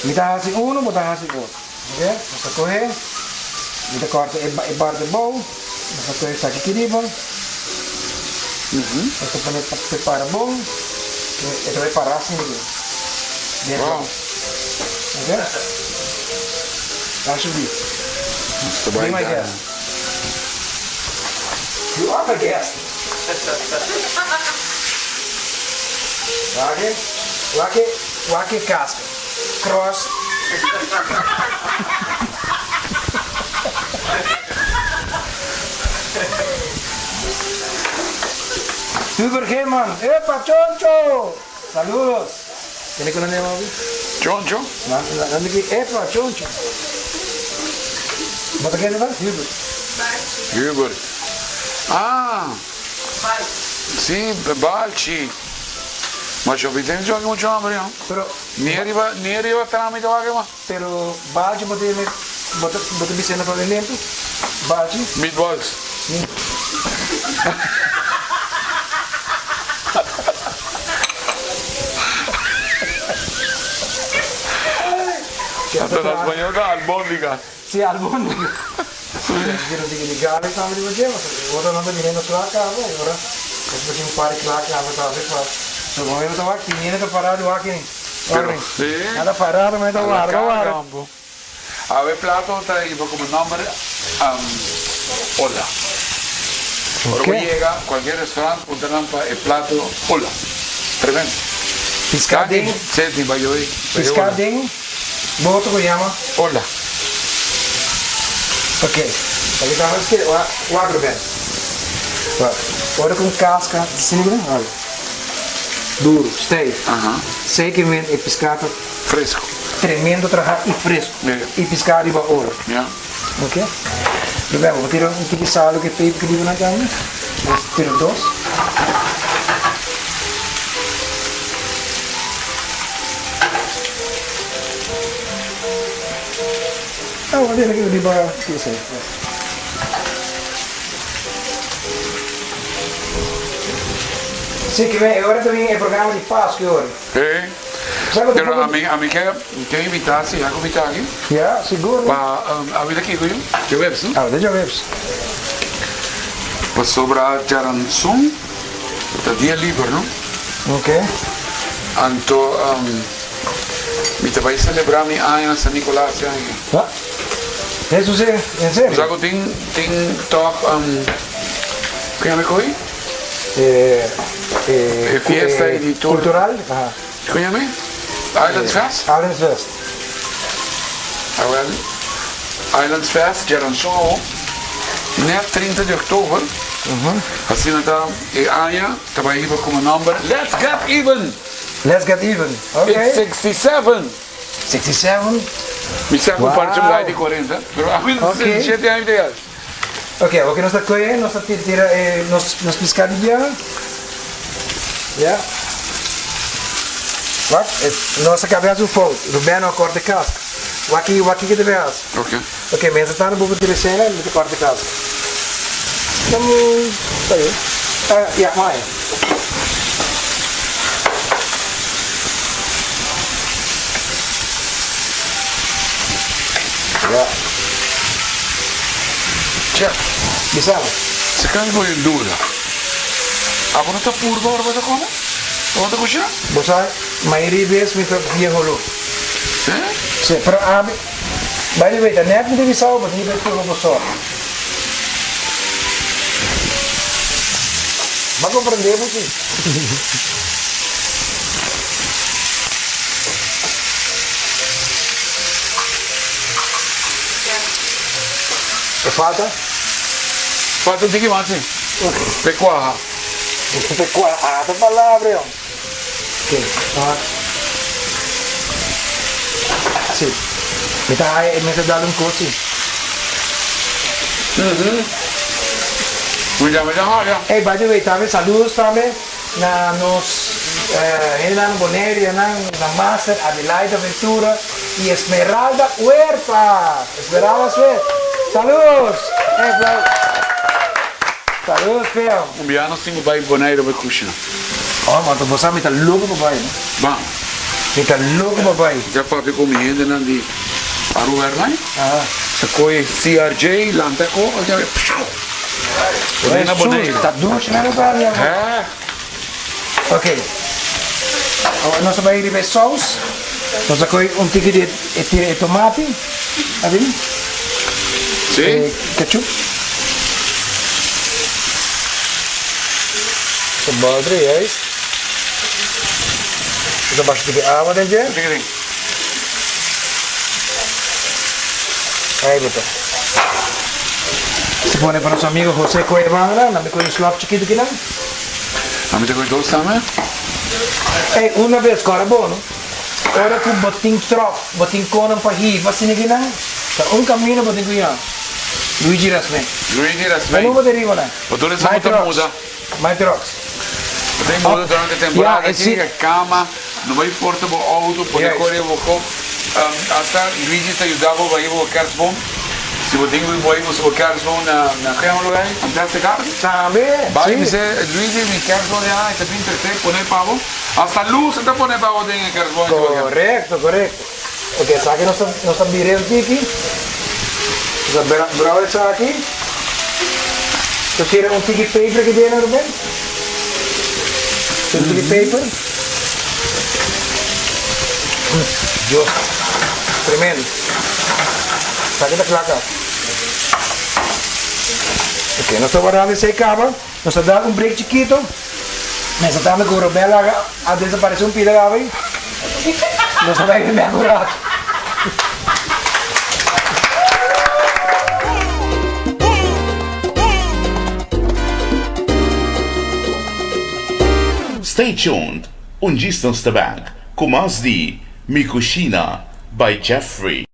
Mi ta hasi uno, bo ta hasi otro. Ok, nos ta kohe, mi ta kòrta e bar di bou, nos ta kohe esaki aki riba, nos ta pone pa prepara bon, e ta bai para asin aki. Den Wow. Ok, alsjeblieft. Nos ta bai Be my da. guest. You are my guest. Wak e, wak e. Wak e casca. Cross. Hubert Geerman, Epa Choncho! Saludos! Kende ku nan yama abi? Choncho? Nan di ki Epa Choncho. Bo ta kende ta? Hubert. Hubert. Ah! Si, Balchi. Ma shopi ten shoki mucho hambre no. Pero Ni ariba ni ariba tramite wak ma. Pero balchi bo tene bo ta bo ta bisena pa limpi balchi. Meatballs. Hasta na spañol ta albóndigas. Sí, albóndigas. Tira un tiki di garlic tambe riba dje, pasobra e otro nan ta biniendo kla kaba i ora nos por tin un par di kla kaba tambe pa so bo ta wak tin hende ta pará di wak ini. Pero sí. Nan ta pará tambe ta warda warda. Awe plato ta riba como nomber Ola. Ora bo yega cualkier restaurant puntra nan pa e plato Ola. Tremendo. Pisca den. Seti by the way. Pisca den boto cu yama. Ola. Ok. Aki ta haci wak Ruben. Wak. Ora cu un casca asina wak. Duro, stijf. Zeker men e pisca ta. Fresco. Tremendo traha y fresco. Y pisca riba oro. Ya. Ok. Ruben, bo tira un tiki salo cu e peper cu riba nan tambe. Bo tira dos. Ah, bo tira aki riba esey. Si, e ora ta bin e programa di Pascu e ora. Sí. Pero ami ami ke ke invitá si ya ku mi ta aki. Ya, sigur. Pa awe ta kiko yu? Djaweps no? Awe ta djaweps. Pasobra djaranson ta dia liber no? Ok. Anto mi ta bai selebrá mi aña na San Nicolas e aña. Ha? Eso si, en serio? Sa ku tin tin tòg ku yama e koi? E E fiesta ei di tur. Cultural? Aha. Kon yama e? Islands Fest? Islands Fest. Awel, Islands Fest djaranson awo, net 30 di oktober, asina ta e aña ta bai hiba komo nomber Let's Get Even! Let's Get Even, ok. It's 67! 67? Mi sa ku parche un gai di 40, pero ami ta 67 aña mi ta yas. Ok, awor ke nos ta kohe, nos ta tira e nos nos piská di biaha. Ya. Wak, e nos a kabia hasi un fout. Ruben no a kòrta e kask. Wak ki wak kiko debe hasi. Ok. Ok, mientras tanto bo por tira esena, mi ta kòrta e kask. Dame, ta bien. Ah, ya, mai. Ya. Chef. Bisa mi. Si kan bo e duda. Abo no ta purba ora bo ta kome? Ora bo ta kushina? Bo sa, mayoria bes mi ta bia holo. Sí? Sí, pero ami, by the way, ta net mi ta bisa bo, bo tin ku purba bo sòrt. Bo a komprendé bo sí? E falta? Falta un tiki mas si. Pe kuaha. Pe kuaha ta palabra yon. Ok, ah. Si. Mi ta haya e mester dal un kos si. Mi ta mi ta haya. Ey, by the way, tambe saludos tambe na nos hendenan Bonaire, nan na Master, Adelaida Ventura y Esmeralda Huerta. Esmeralda Swift. Saludos! Ey, aplausos. Saludos, feo. Un bia nos tin ku bai Bonaire bai kushina. Oh, man, bo sa mi ta loko pa bai, no? Ban. Mi ta loko pa bai. Ja papia ku mi hendenan di Aruba Airlines. Aha. Ta koe CRJ lanta ko, asina bai pshuu. Pone na Bonaire. Ta dushi nan e bai, mi amor. Hè? Ok. Awor nos ta bai riba e saus. Nos ta koe un tiki di e tira e tomati. Abi? Sí. E ketchup. Su baldri, juist. Nos ta basha tiki awa den dje. Tiki tiki. Ahí bo ta. Se pone pa nos amigo Jose Cuevana, nan mi koe un slòp chikitu kinan. Ami ta koe dos tambe. Ey, una bes kòrda bo no, ora ku bo tin tròk, bo tin konan pa hiba asina kinan, ta un kamino bo tin ku yama, Luigi Rasmijn. Luigi Rasmijn. E number ta riba nan. Bo tur esnan bo ta muda. My trucks. Bo ta muda durante temporada aki, e kama, no bai forsa bo auto, pone kore bo kop. Asta Luigi ta yuda bo bai bo kerstboom. Si bo tin ku bai buska bo kerstboom na na ke un lugar ei? Fantastic Garden? Tambe, Bai si. bis'é, Luigi mi kerstboom ya, e ta bin trese, pone pa bo. Asta lus e ta pone pa bo den e kerstboom si bo ke. Korekto, korekto. Ok, esaki nos ta nos ta bira un tiki. Nos ta brown esaki. Nos tira un tiki peper aki dentro, Ruben. Un tiki peper. Dios, tremendo. Esaki ta kla kaba. Ok, nos ta warda esei kaba. Nos ta da un break chikito. Mester tambe ku Robel a desaparece un pida gabi. Nos ta bai bek un rato. Stay tuned, un djis nos ta bek ku mas di Mi Cushina by Jeffrey.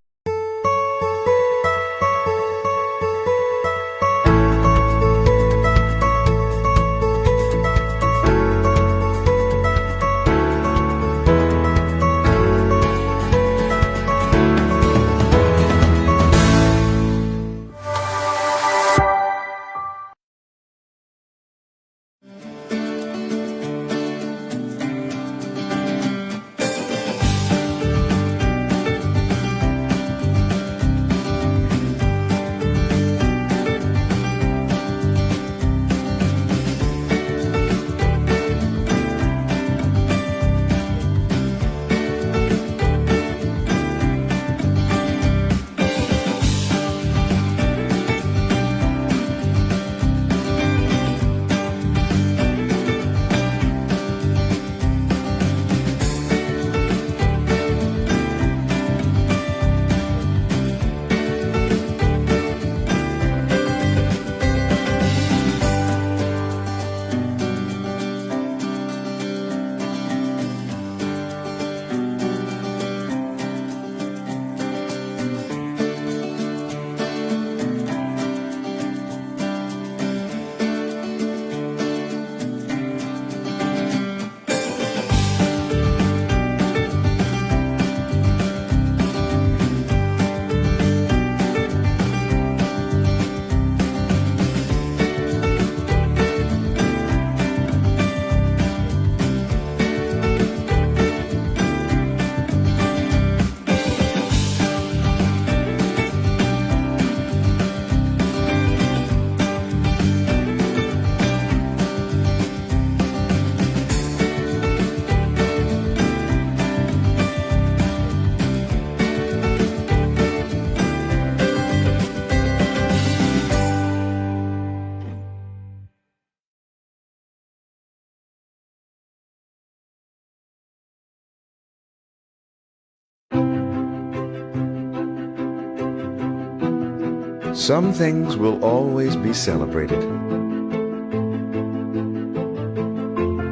Some things will always be celebrated.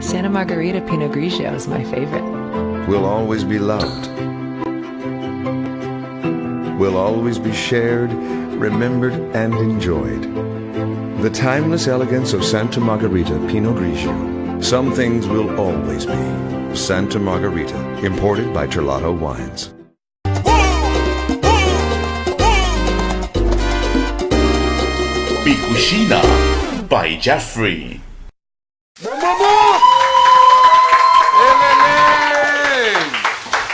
Santa Margherita Pinot Grigio is my favorite. Will always be loved. Will always be shared, remembered, and enjoyed. The timeless elegance of Santa Margherita Pinot Grigio. Some things will always be. Santa Margherita, imported by Terlato Wines. Mi Cushina by Jeffrey. Bum bum bum!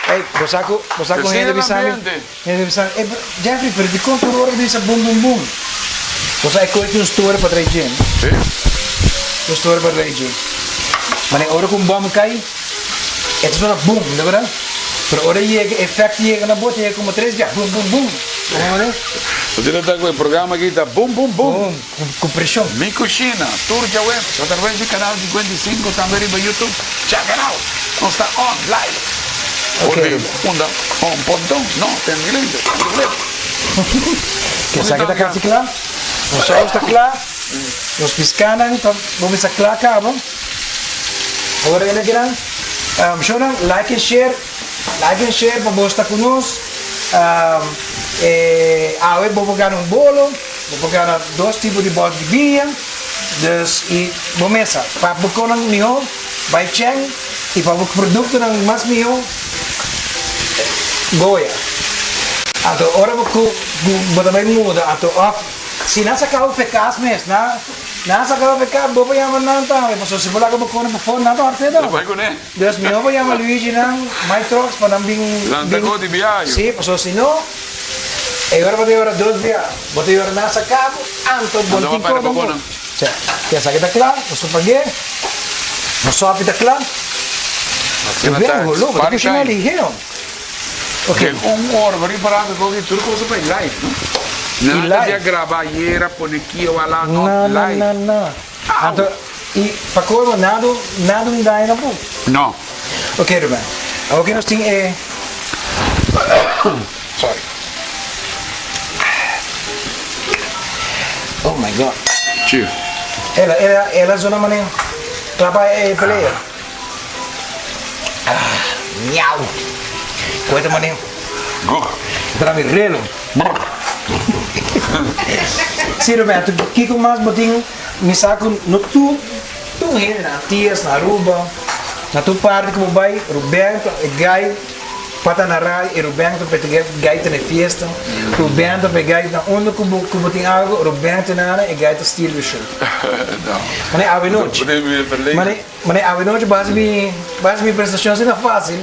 Ey, bo sa ku, bo sa ku hende bisa mi, hende bisa mi, ey, Jeffrey, pero dikon tur ora bo bisa bum bum bum? Bo sa e koe tin un story pa trae dje, no? Un story pa trae dje. Manera ora ku un bòm kai, e ta sona bum, no berdad? Pero ora e yega, e efecto yega na bo, ta yega komo tres bia, bum bum bum. Bo tin nota ku e programa aki ta bum bum bum. Bum. Ku preshon. Mi Cushina, tur djaweps atraves di Canal 55 tambe riba YouTube. Check it out! Nos ta on live. For di unda? On Ponton? No, ten Glinde, ten Glinde. Esaki ta kasi kla. Nos saus ta kla. Nos piskanan ta bo mester kla kaba. Awor e kinan. Shownan like en share. Like en share pa bo sta ku nos. Awe bo por gana un bolo. Bo por gana dos tipo di bòt di biña, dus i bo mesa. Pa bo konan mihó bai chen i pa bo produktonan mas mihó Goya. Anto ora bo ku bo ta bai muda anto òf. Si nan saka bo fe kas mes, nan nan saka bo fe kas, bo por yama nan tambe, pasobra si bo laga bo kone pafó, nan ta hòrt'é Lo bai kuné. Dus mihó bo yama Luigi nan, Mike Trucks, pa nan bin, Lanta bin. ko di biayo. Sí, pasobra si no, e ora bo ta yora dos bia, bo ta yora nan saka bo, anto bo no Anto bo tin pèrdè ko bo tampoco. konan. Sè, esaki ta kla, nos ta pag'é, nos sòpi ta kla. Asina Ruben, ta, holó, bo ta party kushiná time. lihé, hòmber. Ok. Den un ora, bo ripará mi koki tur kos a bai live, no? I Nada di a live. graba ayera, pone ki o ala, no, No, no, live. no, no. Anto, i pa colmo, nada, nada un daño tampoco. No. Ok, Ruben. Awor ke nos tin e. Sorry. Oh my God. Chief. Ela, ela, ela zona mane klapa e pelea. Ah, miau. Koe ta mane. Go. Tra mi relo. Si Roberto, kiko mas bo tin? Mi sa ku no tur tur hende na Antias, na Aruba, na tur parti ku bo bai, Roberto e gai pa ta na radio i Roberto pa e gai ta na e fiesta, Roberto pa e gai na unda ku bo ku bo tin algu, Roberto nana e gai ta steal the show. Mane awe nochi, mane mane awe nochi bo hasi mi bo hasi mi presentashon asina fásil,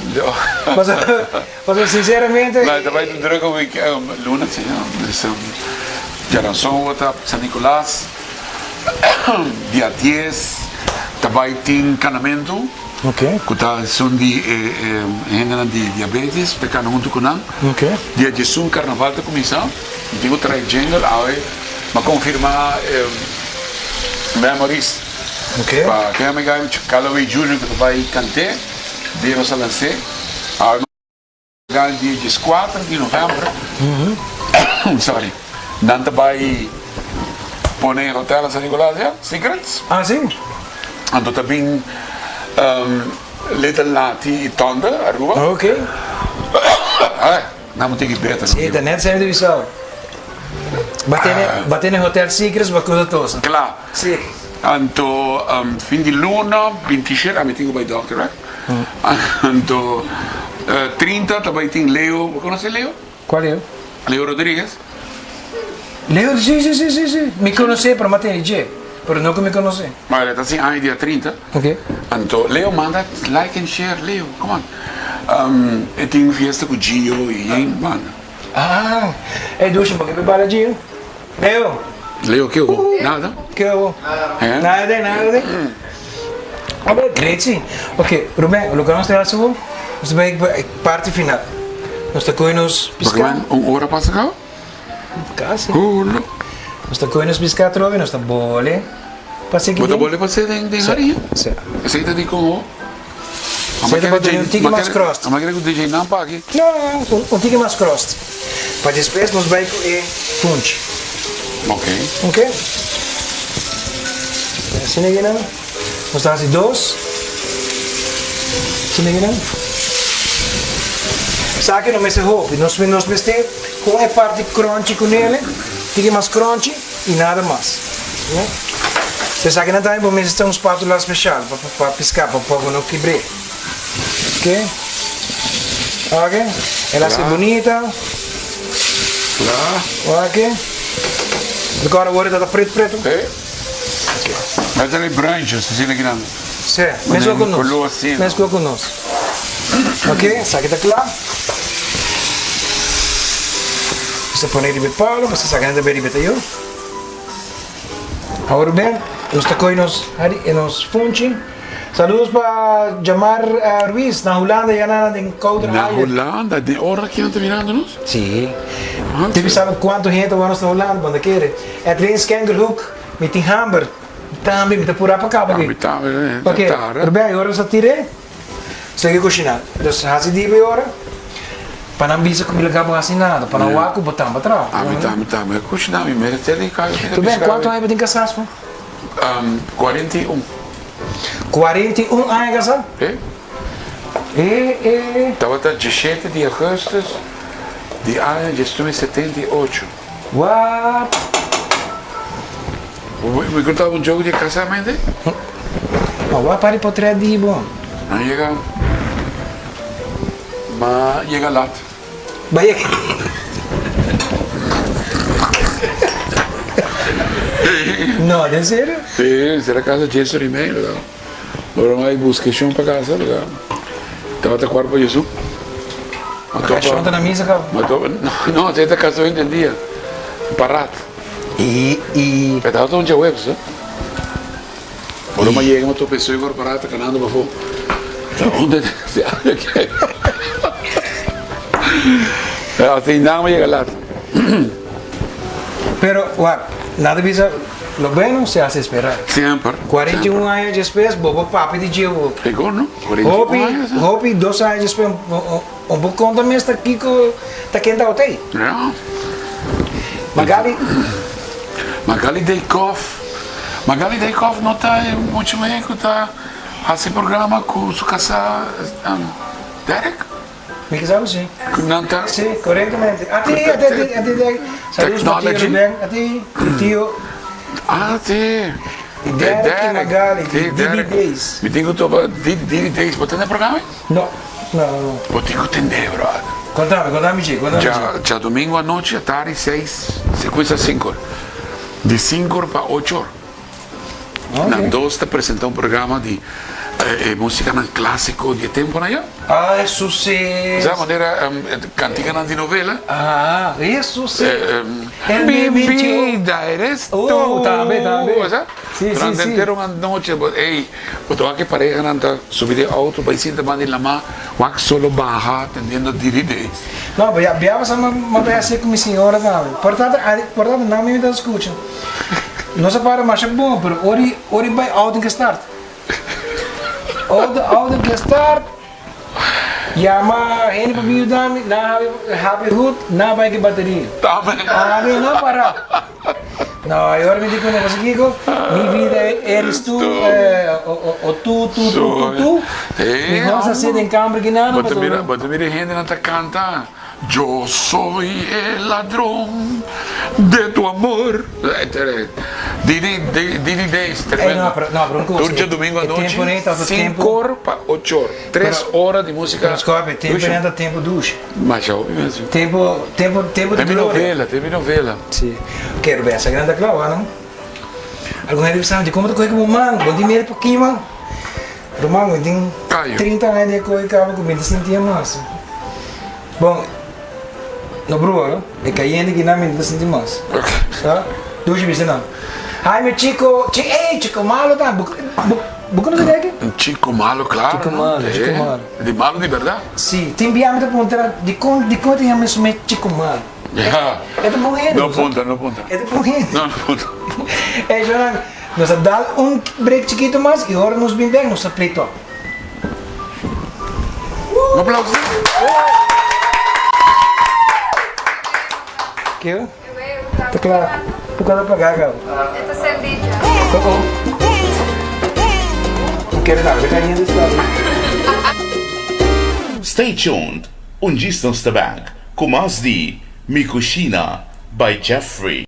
pasobra pasobra sinceramente. No, e ta bai ta druk un week luna si no, djaranson bo ta San Nicolas. Dia dies ta bai tin kanamentu ku ta esun di e hendenan di diabetes ta kana huntu ku nan. Dia diesun karnaval ta kuminsá. Mi tin ku trae jingle awe mi a konfirmá Memories pa ken a mi gai Calloway Junior ku ta bai kant'é dia nos a lans'é. Gal dia dieskuater di novèmber, sorry, nan ta bai pone hotel na San Nicolas ya, Secrets. Ah, si? Anto ta bin Little Natty y Thunder, Aruba. Ok. Ay, nan bo tin ki beta. Si, ta net sende bisao. Ba tene, ba tene hotel Secrets, ba cruza tosa. Kla. Si. Anto fin di luna, bintishete, ami tin ku bai dokter, right? Anto 30 ta bai tin Leo, bo konosé Leo? Cual Leo? Leo Rodriguez. Leo, si, si, si, si, si. Mi konosé, pero mi a tene dje, pero no ku mi konosé. Bueno, e ta sin aña dia 30. Ok. Anto Leo manda like and share, Leo, come on. E tin fiesta ku Gio i yen banda. Ah, e dushi, bo ke bala Gio? Leo. Leo ke obo? Nada. Ke obo? Nada den, nada den. Oké, great si. Oké, Ruben, loke nos ta hasi bo, nos ta bai pa e parti final. Nos ta kohe nos piská. Porque un ora pasa kaba? Kasi. Hulo. Nos ta kohe nos piská atrobe, nos ta bole pa seki Bo ta den. bole pa seki den den hariña? Si. Esei ta di kon ho? Esei ta pa duna un tiki mas crust. Ama kere ku DJ Nampa aki? No, no, no, un tiki mas crust. Pa despues nos bai ku e funchi. Ok. Ok. Asina aki nan. Nos ta hasi dos. Asina aki nan. Sa aki no mester hopi. Nos nos mester kon e parti crunchy ku nele. Tiki mas crunchy i nada mas. Esaki nan tambe bo mester un spatula special pa pa piská pa pa bo no kibr'é. Ok. Ok. El a haci bunita. Kla. Ok. Recorda awor e ta ta pret preto. E. Met tene bruintjes asina ki nan. Si, mescua cu nos. Color asina. Mescua cu nos. Ok, esaki ta cla. Nos ta pone riba e palo, pasobra esaki nan ta bay riba e tayo. Awor ben, nos ta coge nos hari e nos funchi. Saludos pa Jamar Ruiz na Hulanda ya nan den kouder Na aire. Hulanda, den ora aki nan ta mirando nos? Si. Tin sabi cuanto hende ta wak nos na Hulanda, bo no ta kere. Edwin Skengerhoek, mi tin hamber tambe, mi ta pura pa caba aki. Mi tambe, ta Ok, tarde. Rubén, e ora nos ta tire, sigui cushiná. Dus haci di e ora, pa nan bisa cu mi laga bo haci nada, pa nan wak cu bo tamba traha. Ami tambe, tambe. Cushiná mi mere te di caya. Rubén, cuanto aña bo tin casá, su? 41. 41 aña casá? E. E, e. Tabata 17 di augustus di aña 1978. What? Mi contaba un joke di casamente? Ma wak pari potret di bo. Ma yega, ma yega lat. Bai aki. No, den serio? Sí, sera casa djes ora y medio, lo. Ora mi a busca e shon pa casa, lo. Tabata cuarto pa Jesús. Ma shon ta na misa caba? No, no, ta casa hoy en dia. Parat. Y, y. Pero tabata un djaweps, eh. Ora mi a yega mi a topa e suegro pará ta kanando pafó. Ta unda se aña ke. Así nan mi a yega lat. Pero wak, nan ta bisa lo bueno se hace esperar. Semper. 41 aña despues bo por papia di dje hopi. Sigur no? 41 aña sa. Hopi dos aña despues bo por konta mes ta kiko ta ken tabata ei. Ja. Magali. Magali Dijkhoff. Magali Dijkhoff no ta e mucha muhé ku ta hasi programa ku su kasá Derek? Mi ke sabi si. Ku nan ta. Si, korektamente. Ati, ati, ati, ati, ati. Saludos pa tio Ruben. Ati, tio. Ah, si. Derek i Magali, di Didi Days. Mi tin ku topa Didi Days. Bo tende e programa? No, no, no. Bo tin ku tende, brother. Kontami, kontami dje, kontami dje. Djadumingu anochi atari seis, se kuminsa sinku. Di sinku or pa ocho or. Nan dos ta presenta un programa di e musicanan clasico di e temponan ya. Ah, eso si. Sa manera canticanan di novela. Ah, eso si. Mi vida eres tu. Oh, tambe, tambe. Sa? Si, si, si. Durante entero un anochi, ey, bo ta wak e parehanan ta subi den auto bai sinta banda di lama, wak solo baha tendiendo Didi Days. No, pero ya bia pasa ma bai hasi ku mi señora tambe. Por tanto, por tanto nan mi ta skucha. Nos a para masha bon, pero ora ora bai auto ke start. Auto auto ke start, yama hende pa bin yuda mi, nan habi habi hut, nan bai ke bateria. Tambe. Ami no para. No, y ora mi di cu no, pasobra kico? Mi vida eres tu, o tu, tu, tu, tu, tu. Mihor sa sita den camber ki nada, Bo ta mira, bo ta mira e hendenan ta canta, Yo soy el ladrón de tu amor. Didi, Didi Days, tremendo. No, pero, no, pero un cosa. Tur djadomingo anochi, cinco or pa ocho or. Tres ora di musica. Pero scope, tempo ta tempo dushi. Masha hopi mes. Tempo, tempo, tempo di Te mi gloria. novela, te mi novela. Si. Oké, Rubén, esaki nan ta kla, wak nan. Algun hende bisa mi, komo ta kohe ku bo man? Bo tin miedu pa kima? Ruman, mi tin Kayo. 30 aña di e kohe kaba ku mi ta sinti e mas. Bon, no brua, no? E kayente ki nan mi no ta sinti mas. Sa? Dushi bisa nan. Jaime Chico, chi, ey, Chico Malo ta, bo, bo, bo konoce de aki? Chico Malo, claro. Chico Malo, Chico Malo. Di malo di berdad. Si, tin bia mi ta puntra dikon dikon e ta yama su mes Chico Malo. Ya. E ta bon hende. No punta, no punta. E ta bon hende. No, no punta. Ey, Jonan, nos a dal un break chikito mas y ora nos bin bek nos ta play top. Un aplauso. Kiko? Ta kla, bo kada paga kaba. E ta sendí dja. Oh oh. No kere nada, deja hende sabi. Stay tuned, un djis nos ta back ku mas di Mi Cushina by Jeffrey.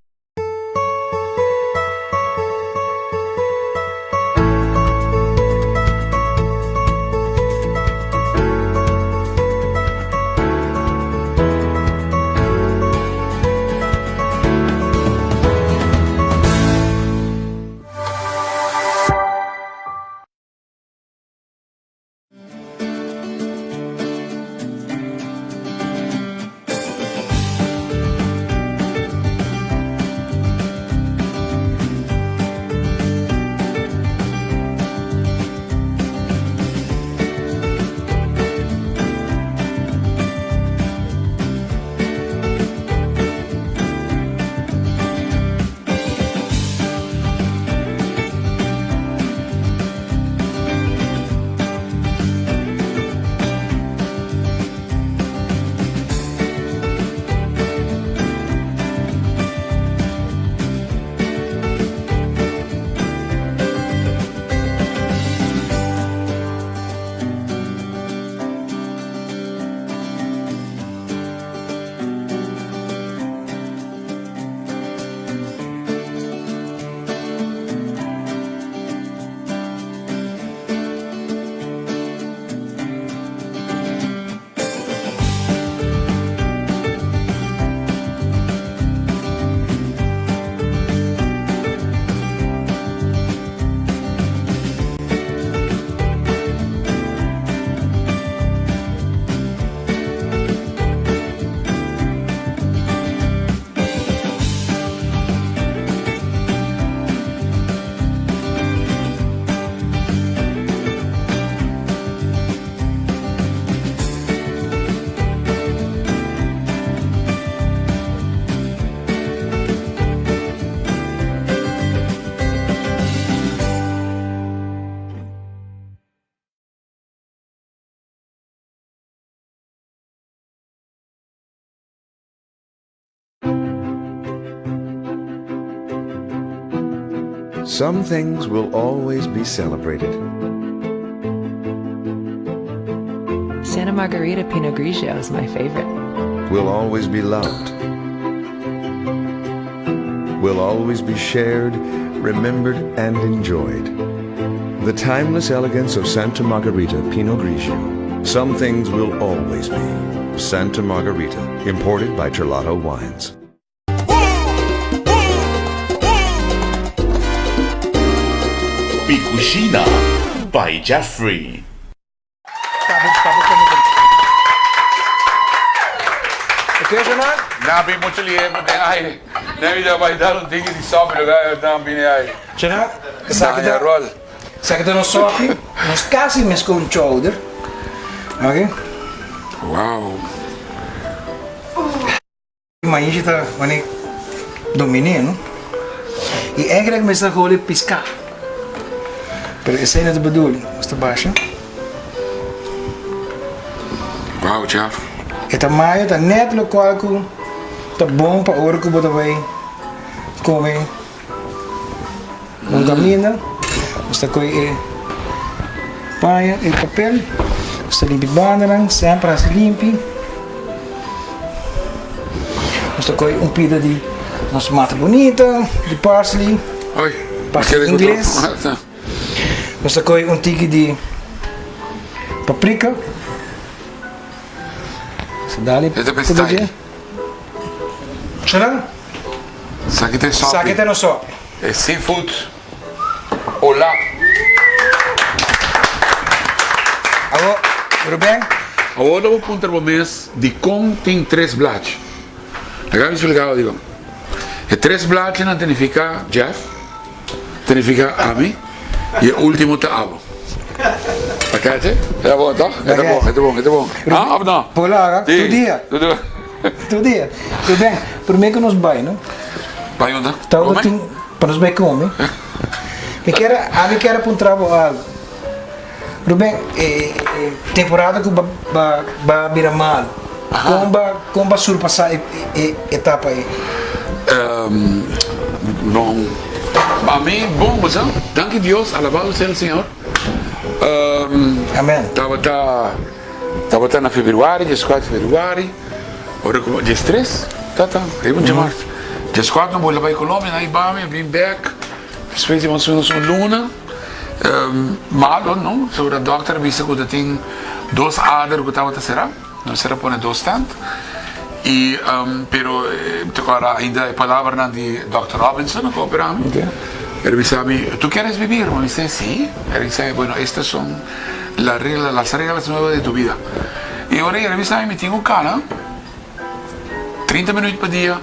Some things will always be celebrated. Santa Margherita Pinot Grigio is my favorite. Will always be loved. Will always be shared, remembered, and enjoyed. The timeless elegance of Santa Margherita Pinot Grigio. Some things will always be. Santa Margherita, imported by Terlato Wines. Mi Cushina by Jeffrey. Na bin mucho lihe pa den aire. Nevi ta bai dar un tiki di sopi lo ga nan bini aire. Chena, esaki ta esaki ta nos sopi, nos casi mes cu un chowder. Ok. Wow. Maishi ta wani dominé no. I eigenlijk mester holi piská. Pero esei no ta bedoeling. Nos ta basha. Wow, chef. E tamaño ta net lokual ku ta bon pa ora ku bo ta bai kome Un kaminda, nos ta kohe e paña, e papel, nos ta limpi bandanan, semper hasi limpi. Nos ta kohe un pida di nos mata bunita, di parsley, parsley ingles. Nos ta kohe un tiki di paprika. Dale, Charan. Saki ta e sopi. Saki ta nos sopi. E seafood Hola. Awo, Ruben. Awor lo bo puntra bo mes dikon tin tres blachi. Laga mi splika bo dikon. E tres blachinan ta nifiká Jeff, ta nifiká ami i e ultimo ta abo. A kache? E ta bon toch? E ta bon, e ta bon, e ta bon. Ah, of no? Por laga, tur dia. Tur dia. Ruben, prome ku nos bai, no? Bai unda? Tawata tin, pa nos bai kome. Mi kier, ami kier a puntra bo algu. Ruben, e temporada ku ba ba ba bira malu, kon ba kon ba surpasá e e etapa ei? Bon, ami bon, bo sa, danki Dios, alabado sea el Señor. Amen. Tabata. Tabata na februari, dieskuater februari, ora ku diestres, tata, riba un djamars. Dieskuater mi bula bai Colombia, nan hiba mi, a bin bek, despues di mas o menos un luna, malo no, sobra dokter a bisa ku ta tin dos ader ku tabata sera, nan mester a pone dos stent, i pero mi ta kòrda ainda e palabranan di dokter Robinson ku a opera mi, el a bisa mi, tu quieres vivir? Mi bisa si, el a bisa, bueno estas son. La regla, las reglas nuevas de tu vida. Y ora e revisa mi tin cu cana 30 minuut pa dia,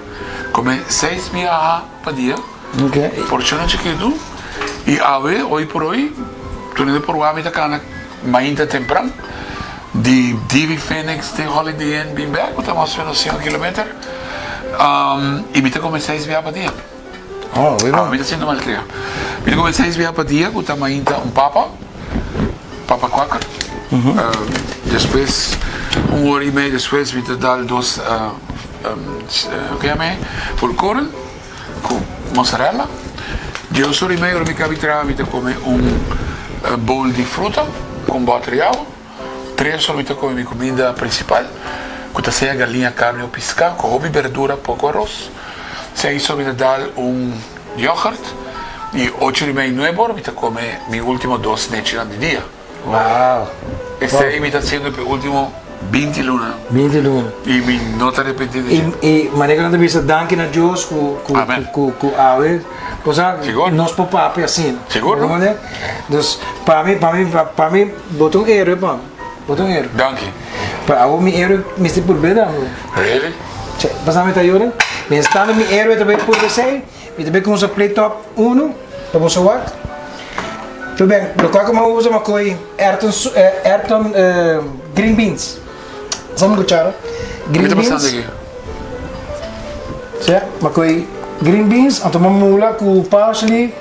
come 6 biaha pa dia, porcionnan chikitu, y awe, hoy por hoy, tur hende por wak mi ta cana mainta tempran, di Divi Phoenix te Holiday Inn bin bek, cu ta mas o menos 5 kilometer, y mi ta come 6 biaha pa dia. Oh, muy bon. Mi ta siendo malcria. Mi ta come seis bia pa dia cu ta mainta un papa, papa kwaker. Despues, un ora y media despues mi ta dal dos, cu yama e? Volkoren cu mozzarella. Dios ora y media ora mi cabi traha mi ta come un bowl di fruta cu un boter di awa. Tres ora mi ta come mi cuminda principal, cu ta sea galiña, carni o pisca, cu hopi berdura, poco aros. Seis ora mi ta dal un yoghurt y ocho ora y mei, nuebe ora mi ta come mi ultimo dos nechinan di dia. Wow! Esey mi ta haciendo p'e ultimo binti luna. Binti luna. Y mi no ta arepenti di dje. Y y manera cu nan ta bisa danki na Dios cu cu cu cu awe cosa nos por papia asina. Sigur no. Dus pa mi pa mi pa mi bo ta un héroe pa mi. Bo ta un héroe. Danki. Pero awor mi héroe mester purbe tambe. Really? Che, pasobra mi ta yora? Mienstando mi héroe ta bay purbe esey, mi ta bay cuminsa play top uno pa boso wak. Ruben, locual cu mi a usa mi a coy Ayrton Ayrton green beans. Sa mi cuchara? Green Ki ta beans. pasando aki? Sea, mi a coy green beans, anto mi a mula cu parsley,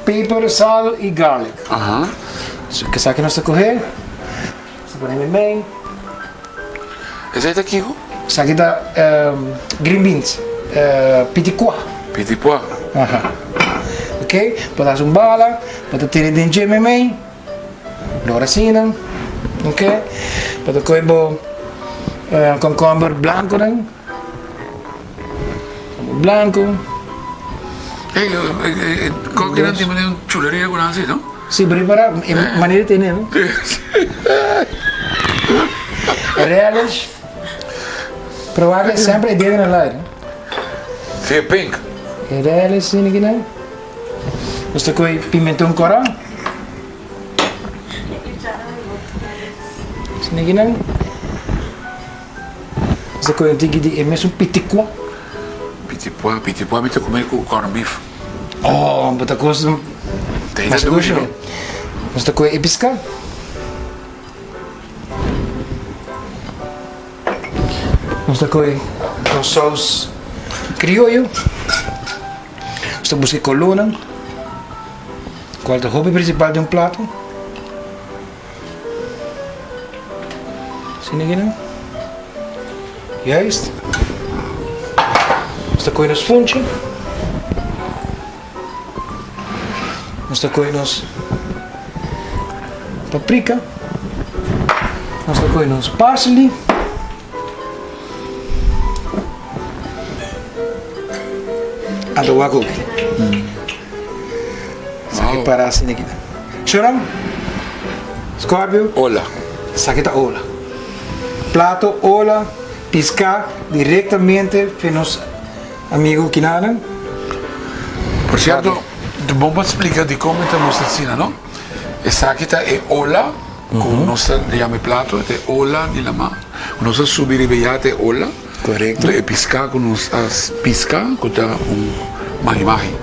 peper, sal y garlic. Aha. So, esaki nos ta coge. Nos ta pone meimei. Esei ta kiko? Esaki ta green beans, pitikua. Pitikua. Aha. Ok, bo ta hasi un bala, bo ta tira den dje meimei, lora asina, ok, bo ta kohe bo komkomber blankonan, blanko. Ey, e kokinan tin manera un chuleria ku nan hasi, no? Si, bo ripara e manera di tene, no? Relish, pero wak semper e dedo na laira. Si e pink. E relish sini kinan. Nos ta koe pimenton kora. Sini kinan. Nos ta koe un tiki di e mesun pitikua. Pitikua, pitikua mi ta kume ku corn beef. Oh, bo ta kos masha dushi. Nos ta koe e piska. Nos ta koe nos saus krioyo. Nos ta buska e kolónan, kual ta hopi prinsipal den un plato. Asina kinan. Juist. Nos ta koe nos funchi. Nos ta koe nos paprika. Nos ta koe nos parsley. Anto wak oki. Sa ke para asina aki. Shoram? Scorpio? Ola. Sa ke ta ola. Plato ola piská direktamente fe nos Amigo kinanan. Por cierto, ta bon pa splica dicon mi ta mustra asina, no? Esaki ta e ola cu nos ta yama e plato, ta e ola di lama. Cu nos a subi riba e yate e ola. Correcto. E pisca cu nos a pisca, cu ta un mahi mahi.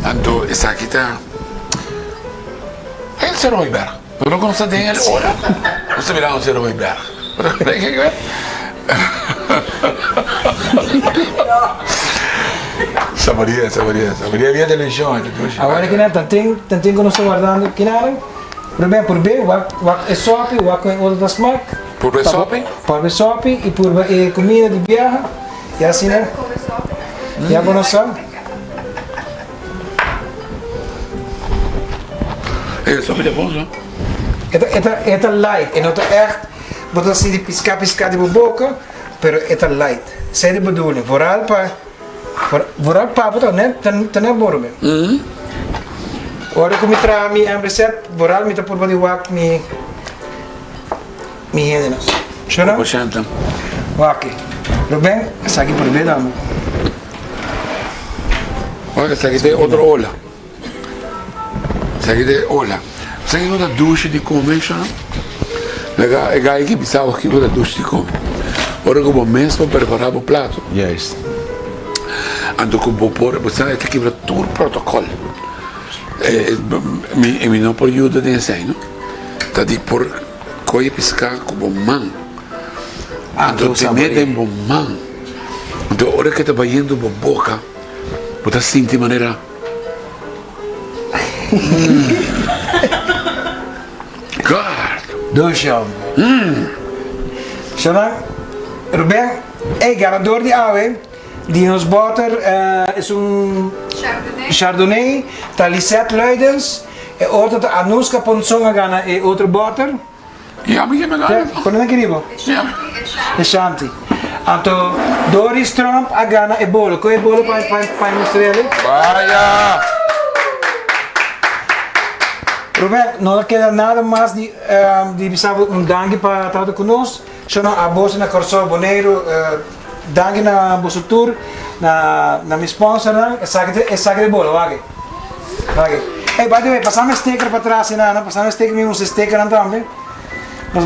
Anto esaki ta el Cerro Hooiberg. Pero cu nos ta den el ola, nos ta mira un Cerro Hooiberg. Saboria, saboria, saboria via televishon e ta dushi. Awor kina tanten tanten ku nos ta wardando kina Rubén purbe wak wak e sopi wak kon e otro ta smak. Purbe sopi? Purbe sopi i purba e kumida di biaha i asina ya bo no sa. E sopi ta bon so. E ta e ta e ta light e no ta ègt bo ta sinti piská piská di bo boka pero e ta light esei ta e bedoeling vooral pa vooral pa bo ta net ta net bon Rubén ora ku mi traha mi reset vooral mi ta purba di wak mi mi hendenan Shona wak Rubén esaki purbe tambe. Ora esaki ta e otro ola. Esaki ta e ola. Esaki no ta dushi di come sha. Laga e gai ki bisa bo kiko ta dushi di come. Ora ku bo mes por prepara bo plato. Juist. Anto ku bo por, bo sa e ta kibra tur protocol. Mi mi no por yuda den esei no. Ta di por koye piska ku bo man. Anto tene den bo man. Anto ora ke ta bayendo bo boka. Bo ta sinti manera God. Dushi hombre. Shona, Ruben, ey ganador di awe di nos boter es un Chardonnay ta Lisette Luidens, e otro ta Anuska Ponson a gana e otro boter. I ami ke me gana. Kon nan kiri bo? E Shanti. Anto Doris Tromp a gana e bolo. Kon e bolo pa pa pa e mustrele? Baya! Ruben, no ta keda nada mas di di bisa bo un danki pa tabata ku nos. Shona a boso na Kòrsou, Boneiru, danki na boso tur, na na mi sponsornan. Esaki ta esaki ta e bolo, wak. Wak. Ey, by the way, pasame sticker pa tras hinana, pasame sticker, mi usa stickernan tambe.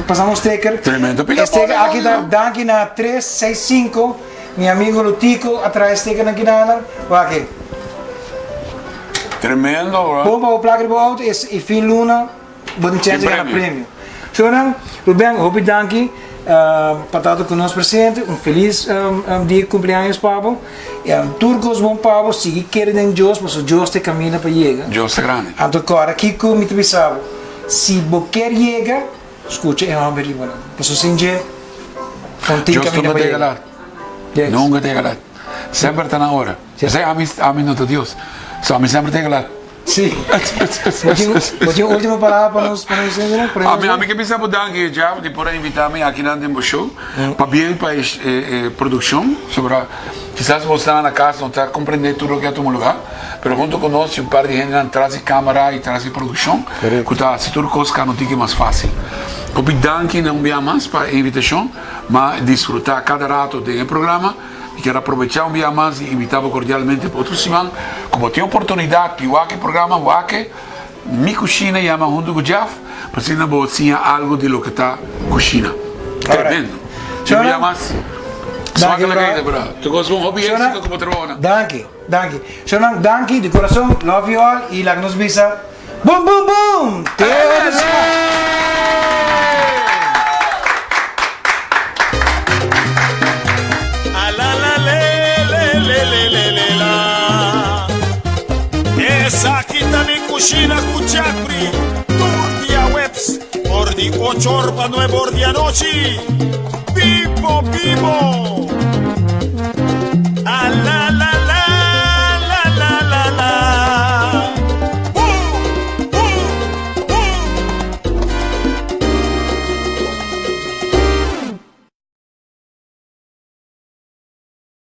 Pasame un sticker. Tremendo pida E sticker aki ta danki na tres seis sinku, mi amigo Lutico a traha e stickernan kinana. Wak. Tremendo, bro. Bon pa bo plaka riba bo auto i fin luna. Bo tin chance di gana premio. Shownan, Ruben, hopi danki pa ta ku nos presente. Un felis dia di cumpleaños pa bo. Tur kos bon pa bo. Sigui kere den Dios, pasobra Dios ta e kaminda pa yega. Dios ta grandi. Anto kòrda kiko mi ta bisa bo, si bo kier yega, skucha e hòmber riba nan. Pasobra sin dje, no tin kaminda pa yega. Dios nunka ta yega lat. Nunka ta yega lat. Semper ta na ora. P'esei ami no ta Dios. So ami semper ta yega lat. Sí. Bo tin, bo tin un último palabra pa nos, pa nos hendenan? Pa Ami, ami ke bisa bo danki, Jeff, di por a invita mi akinan den bo show. Pabien pa e, e, e produccion. Sobra, kisas bo esnan na cas no ta comprende tur loke a tuma lugar, pero hunto cu nos tin un par di hendenan tras di camera y tras di produccion cu ta haci tur cos cano tiki mas facil. Hopi danki na un bia mas pa e invitacion. Ma disfruta cada rato den e programa. Mi kier aprobecha un bia mas di invita bo cordialmente pa otro siman cu bo tin oportunidad di wak e programa, wak e Mi Cushina yama hunto cu Jeff pa asina bo siña algo di loke ta cushina. Tremendo. Un bia mas. Smaak la caida bro. Tu cos bon hopi exito cu bo trabounan. Danki, danki. Shownan danki di corazon, love you all y laga nos bisa boom boom boom! Te otro siman! Esaki ta mi cushina cu Jeffrey tur dia webs for di ocho or pa nuebe or di anochi. Bibo bibo!